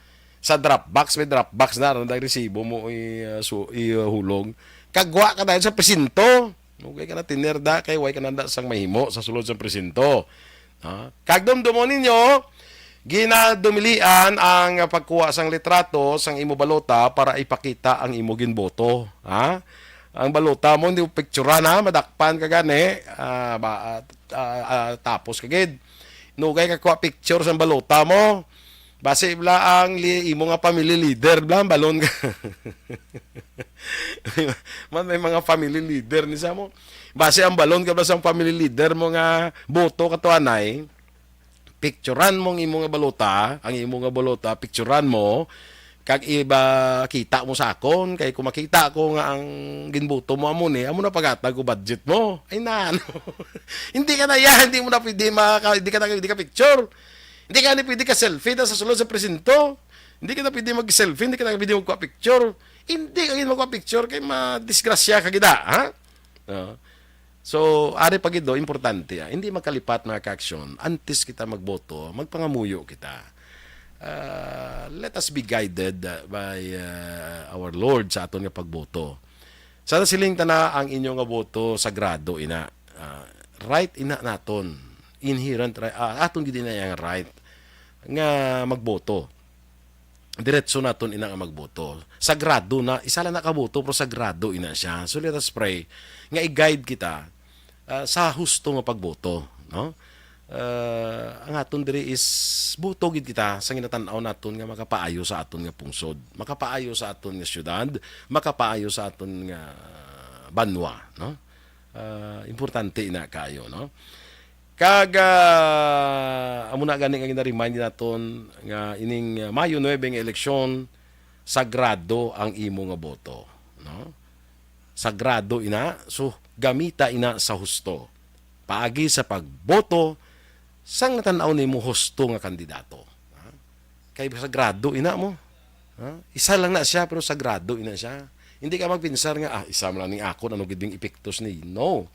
Sa drop box, may drop box na, ano, ang resibo mo i-, ah, su-, ihulog. Kagwa ka dahil sa presinto. Okay ka na, tener da, kay way ka na da sang mahimo sa sulod sa presinto. Ha? Kag dumdumon ninyo, ginadumilian ang pagkuha sang litrato sang imo balota para ipakita ang imo ginboto. Ha? Ang balota mo, hindi mo picturean, ha? Madakpan ka gani. Ah, ba, ah, ah, ah, tapos ka gid. Nugay ka kuha picture sang balota mo. Basi bala ang li-, imo nga family leader bala ang balon ka. Man, may mga family leader ni sa mo. Basi ang balon ka bala sang family leader mo nga boto ka to, anay. Picturan mo ang imo nga balota, ang imo nga balota, picturan mo, kag iba kita mo sa akon, kay kung makita ko nga ang ginboto mo amo ni, amo na paghatag ko budget mo. Ay na, ano? Hindi ka na yan, hindi mo na pwede maka-, hindi ka na, hindi ka picture. Hindi ka ni pwede ka selfie da sa sulod sa presinto. Hindi ka na pwede mag-selfie, hindi ka na pwede magkuha picture. Hindi ka gid magkuha picture kay madisgrasya ka gid, ha? Oo. So, ari pa gid do, importante, ah. Hindi makalipat, mga ka-aksyon. Antes kita magboto, magpangamuyo kita. Ah, let us be guided, ah, by, ah, our Lord sa aton nga pagboto. Sa nasiling ta na ang inyo nga boto sagrado ina. Ah, right ina naton. Inherent right, ah, aton gid ina yang right nga magboto. Diretso naton ina nga magboto. Sagrado na, isa lang na ka boto, pero sagrado ina siya. So let us pray nga i-guide kita, ah, sa husto nga pagboto, no? Ah, ang aton diri is boto gid kita sa ginatan-aw naton nga makapaayo sa aton nga pungsod, makapaayo sa aton nga syudad, makapaayo sa aton nga banwa, no? Ah, importante ina kayo, no? Kag, ah, amo na gani nga gina-remind naton nga ining, ah, Mayo nuebe nga eleksyon, sagrado ang imo nga boto, no? Sagrado ina, so gamita ina sa husto. Paagi sa pagboto sang natan-aw nimo husto nga kandidato. Ha? Kay sagrado ina mo. Ha? Isa lang na siya, pero sagrado ina siya. Hindi ka magpinsar nga, "Ah, isa man lang ning akon, ano gid ning epektos ni?" No.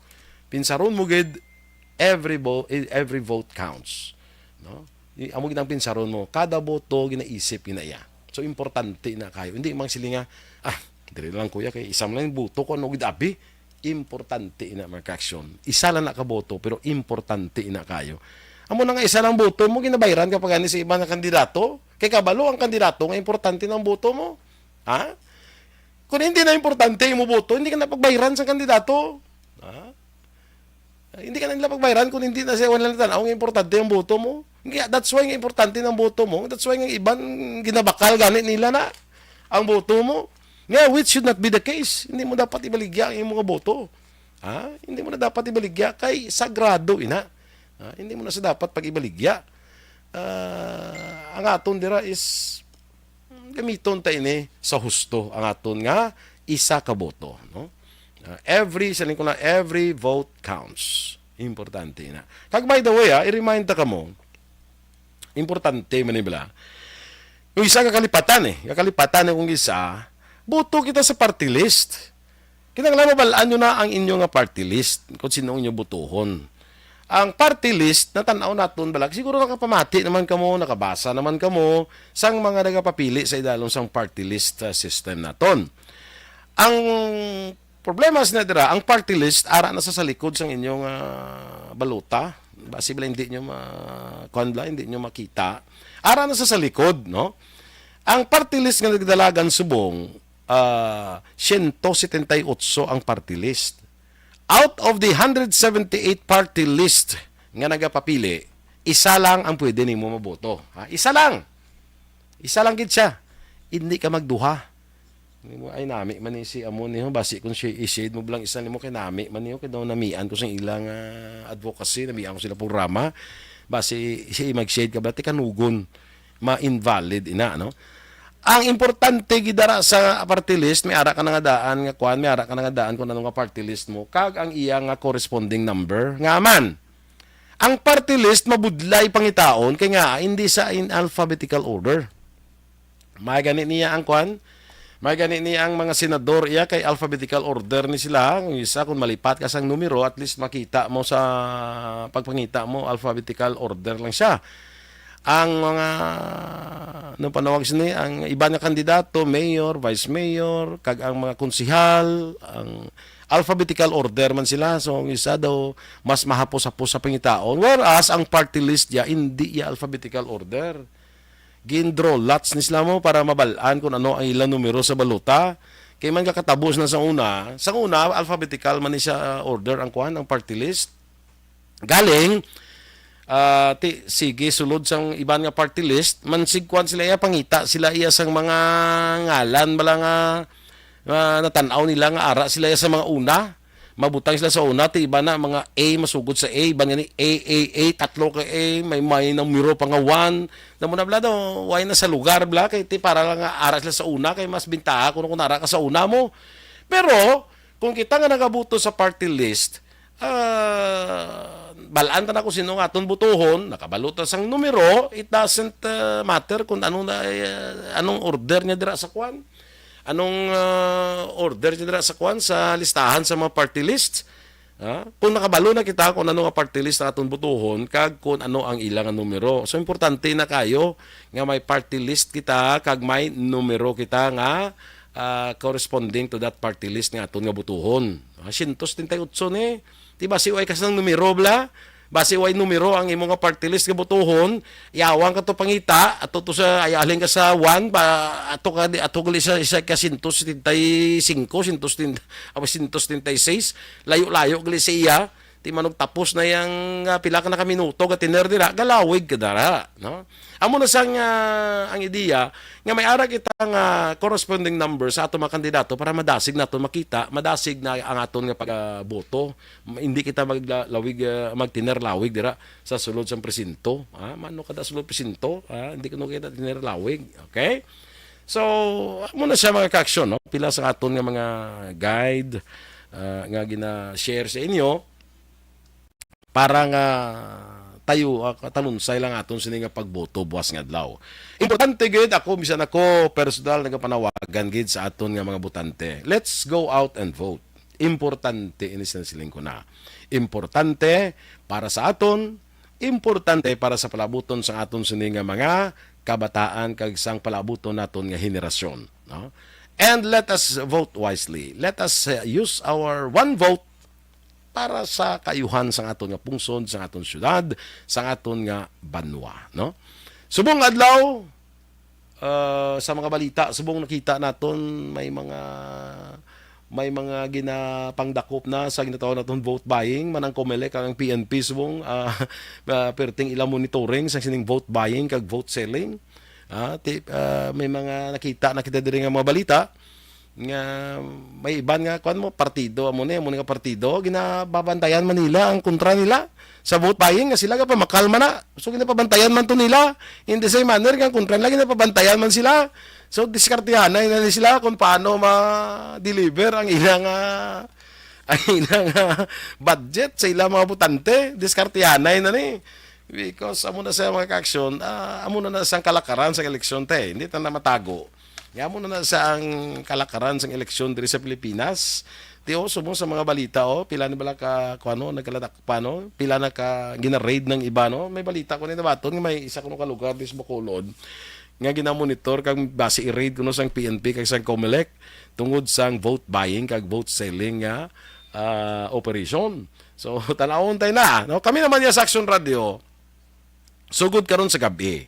Pinsaron mo gid, every vote, every vote counts. No? I-, amo gid ang pinsaron mo. Kada boto, ginaisip ina iya. So, importante na kayo. Hindi mang sila nga, "Ah, dili lang, kuya, kay isa man lang boto ko, ano gid abi?" Importante ina, mga ka-aksyon. Isa lang na ka boto, pero importante ina kayo. Amo na nga, isa lang boto mo, ginabayran ka pa gani sa iba nga kandidato. Kay kabalo ang kandidato nga importante ng boto mo. Ha? Kung hindi na importante yung boto, hindi ka na pagbayran sa kandidato. Ha? Hindi ka na nila pagbayran kung hindi na siya, wala na tanaw nga importante ang boto mo. Kaya that's why nga importante ng boto mo. That's why nga iban ginabakal gani nila na ang boto mo. Nga, which should not be the case. Hindi mo dapat ibaligya ang imong boto. Ha? Hindi mo na dapat ibaligya kay sagrado ina. Ha? Hindi mo na sa dapat pag-ibaligya. Ah, ang aton dira is gamiton ta ini sa husto, ang aton nga isa ka boto, no? Ah, every, sa ko na, every vote counts. Importante na. Kag by the way, ah, i-remind ta kamo, importante man ni bala. Yung isa kakalipatan eh, kakalipatan eh kung isa, boto kita sa party list. Kinahanglan mabal-an nyo na ang inyo nga party list, kung sino ang inyo botohon. Ang party list, natan-aw naton bala, siguro nakapamati naman kamo, nakabasa naman kamo sang mga nagapapili sa idalom sang party list, ah, system naton. Ang problema sa dira, ang party list ara na sa, sa likod sang inyong, ah, balota. Basi bala hindi nyo ma-, kuwan bala, hindi nyo makita. Ara na sa, sa likod, no? Ang party list nga nagdalagan subong, ah, siyento setenta y otso ang party list. Out of the hundred seventy-eight party list nga nagapapili, isa lang ang pwede nimo maboto. Ha? Isa lang. Isa lang gid siya. Hindi ka magduha. Hindi mo, "Ay, nami man ni si amo ni, ho. Basi kung si, i-shade mo lang isa nimo kay nami man ni, ho. Kay daw namian ko sa ilang, ah, advocacy, namian ko sila programa. Basi si mag-shade ka ba, ti kanugon." Ma-invalid ina, no? Ang importante gid dara sa party list, may ara ka na nga daan nga kwan, may ara ka na nga daan kung ano nga party list mo, kag ang iya nga corresponding number. Nga man, ang party list mabudlay pangitaon kay nga hindi sa in alphabetical order. May gani niya ang kwan, may gani niya ang mga senador iya kay alphabetical order ni sila. Ang isa, kung malipat ka sang numero, at least makita mo sa pagpangita mo, alphabetical order lang siya. Ang mga, ano panawag sini, ang iba nga kandidato, mayor, vice mayor, kag ang mga konsihal, ang alphabetical order man sila. So, ang isa daw, mas mahapos-hapos sa pangitaon. Whereas, ang party list ya, hindi ya alphabetical order. Gin-draw lots ni sila mo para mabal-an kung ano ang ilang numero sa balota. Kay man kakatabo na sa una, sa una, alphabetical man ni siya, uh, order ang kwan, ang party list. Galing, ah, ti, sige, sulod sang iban nga party list, man sigkuan sila iya, pangita sila iya sang mga ngalan bala nga, nga natan-aw nila nga ara sila iya sa mga una. Mabutang sila sa una, ti iba na mga A masugod sa A, iban gani A, A, A, tatlo ka A, may, may numero pa nga one. Namo na bala daw, why na sa lugar bala, kay ti para lang nga ara sila sa una, kay mas bintaha kuno kung ara ka sa una mo. Pero, kung kita nga nagabuto sa party list, ah, bal-an ta na kung sino nga aton butuhon, nakabalo ta sang numero, it doesn't, ah, matter kung ano na, ah, anong order niya dira sa kwan. Anong, ah, order niya dira sa kwan, sa listahan sa mga party list. Ah, kung nakabalo na kita kung ano nga party list ang aton butuhon, kag kung ano ang ila nga numero. So, importante na kayo nga may party list kita, kag may numero kita nga ah, corresponding to that party list nga aton nga butuhon. Ah, siyento setenta y ocho ni. Di basi way ka sang numero, bala? Basi way numero ang imo nga party list nga butuhon, yawan ka to pangita, ato to sa, ay, halin ka sa one, ba, ato ka, di, ato gali sa, sa ka siyento setenta y cinco, siyento setenta, awa, siyento setenta y seis, layo-layo gali sa iya, di man og tapos na yang, ah, pila ka na ka minuto, ga tener dira, galawig ka dara, no? Amo na sang, ah, ang ideya nga may ara kita nga corresponding number sa ato mga kandidato para madasig nato makita, madasig na ang aton nga pagboto. Ma-, hindi kita maglawig, ah, magtiner lawig dira sa sulod sang presinto. Ah, mano kada sulod presinto, ah, hindi kuno kita tiner lawig. Okay? So, amo na siya, mga ka-aksyon, no? Pila sa aton nga mga guide, ah, nga gina-share sa inyo para nga tayo, ah, talunsay lang aton sini nga pagboto buwas nga adlaw. Importante gid ako, bisan ako personal nagapanawagan gid sa aton nga mga botante. Let's go out and vote. Importante ini, siling ko na. Importante para sa aton, importante para sa palabuton sa aton sini nga mga kabataan kag sang palabuton naton nga henerasyon, no? And let us vote wisely. Let us, uh, use our one vote para sa kaayuhan sang aton nga pungsod, sang aton syudad, sang aton nga banwa, no? Subong adlaw, ah, sa mga balita, subong nakita naton, may mga, may mga ginapangdakop na sa ginatawag naton vote buying, man ang Comelec, ang P N P, subong, ah, ah, perting ila monitoring sa sining vote buying kag vote selling. Ah, ti-, ah, may mga nakita na kita diri nga mga balita nga may iban nga, kuwan mo, partido, amo ni, amo ni nga partido, ginababantayan man nila ang kontra nila sa vote buying, nga sila gapamakal man na. So, ginapabantayan man to nila. In the same manner, nga ang kontra nila, ginapabantayan man sila. So, diskartihanay na ni sila kung paano ma-deliver ang ilang, ah, ang ilang, ah, budget sa ilang mga botante. Diskartihanay na ni. Because amo na sa mga ka-aksyon, ah, amo na na sang kalakaran sa eleksyon, te. Hindi ta na matago. Nga amo na na sa ang kalakaran sang eleksyon diri sa Pilipinas. Ti, oh, subong sa mga balita, oh, pila ni bala ka, kuano, nagkaladak pa, no? Pila na ka gina-raid ng iba, no? May balita ko ni nabaton nga may isa kuno ka lugar diri sa Bacolod nga ginamonitor kag basi i-raid kuno sang P N P kag sang Comelec tungod sang vote buying kag vote selling nga, ah, operation. So, tanawon tayo na, no? Kami naman niya sa Action Radio, sugod karon sa gabi,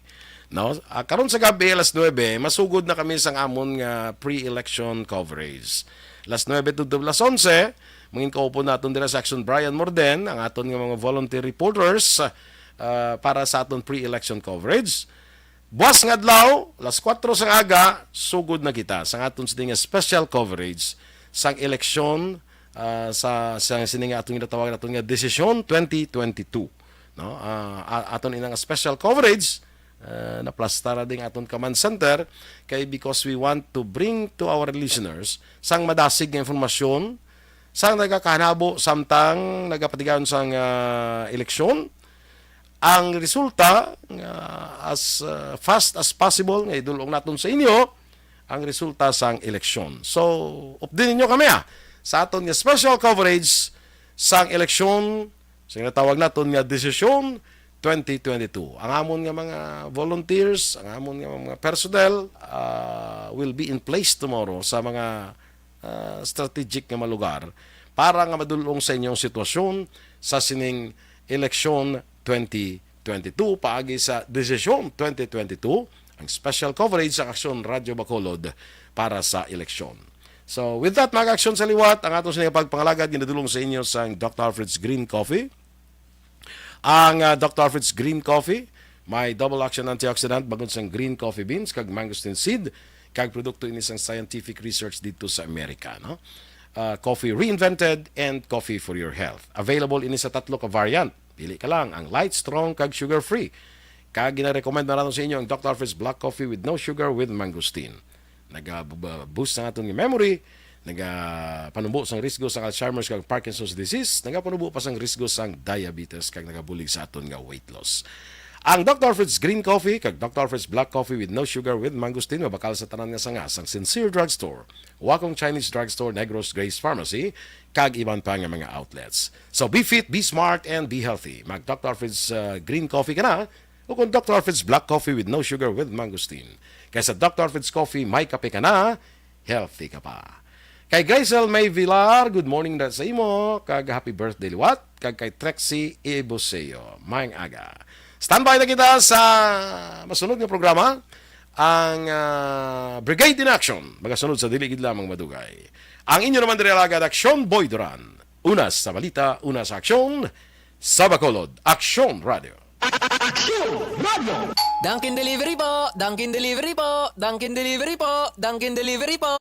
no? Ah, karon sa gabi, alas nuebe, masugod na kami sang amon nga pre-election coverage. Alas nuebe to alas onse, mangin kaupon naton dira sa Action Brian Morden, ang aton nga mga volunteer reporters, ah, para sa aton pre-election coverage. Buwas nga adlaw, alas kuwatro sang aga, sugod na kita sa aton sini nga special coverage sang eleksyon, ah, sa, sa sini nga aton ginatawag naton nga Desisyon twenty twenty-two. No? Ah, a-, aton inang special coverage, ah, naplastar na ding aton command center kay because we want to bring to our listeners sang madasig nga informasyon sang nagakahanabo samtang nagapatigayon sang, ah, eleksyon. Ang resulta nga as, ah, fast as possible nga idul-ong naton sa inyo ang resulta sang eleksyon. So, update ninyo kami, ah, sa aton nga special coverage sang eleksyon sa ginatawag naton nga Desisyon twenty twenty-two. Ang amon nga mga volunteers, ang amon nga mga personnel, ah, will be in place tomorrow sa mga, ah, strategic nga mga lugar para nga madul-ong sa inyong sitwasyon sa sining eleksyon twenty twenty-two, paagi sa Desisyon twenty twenty-two, ang special coverage sang Aksyon Radyo Bacolod para sa eleksyon. So, with that, mga aksyon sa liwat, ang aton sini nga pagpangalagad ginadul-ong sa inyo sang Doctor Alfred's Green Coffee. Ang, ah, Doctor Alfred's Green Coffee, may double action antioxidant bangod sang green coffee beans kag mangosteen seed, kag produkto ini sang scientific research dito sa Amerika, no? Ah, coffee reinvented and coffee for your health. Available ini sa tatlo ka variant. Pili ka lang, ang light, strong, kag sugar-free. Kag ginarekomenda naton sa inyo ang Doctor Alfred's Black Coffee with no sugar with mangosteen. Naga-boost ang aton nga memory, nagapanubo sang risgo sang Alzheimer's kag Parkinson's disease, nagapanubo pa sang risgo sang diabetes, kag nagabulig sa aton nga weight loss. Ang Doctor Alfred's Green Coffee kag Doctor Alfred's Black Coffee with no sugar with mangosteen mabakal sa tanan nga sanga sang Sincere Drugstore, Wacong Chinese Drugstore, Negros Grace Pharmacy, kag iban pa nga mga outlets. So, be fit, be smart, and be healthy. Mag Doctor Alfred's, uh, Green Coffee ka na, o kung Doctor Alfred's Black Coffee with no sugar with mangosteen. Kay sa Doctor Alfred's Coffee, may kape ka na, healthy ka pa. Kay Grazel May Villar, good morning na sa imo, kag happy birthday liwat, kag kay Trexie Ibuseo, maayong aga. Standby na kita sa masunod nga programa, ang ah, Brigade in Action, magasunod sa dili gid lamang madugay. Ang inyo naman diri alagad, Action Boy Duran. Una sa balita, una sa aksyon, sa Bacolod, Aksyon Radio. Aksyon Radio! Dunkin Delivery po! Dunkin Delivery po! Dunkin Delivery po! Dunkin Delivery po!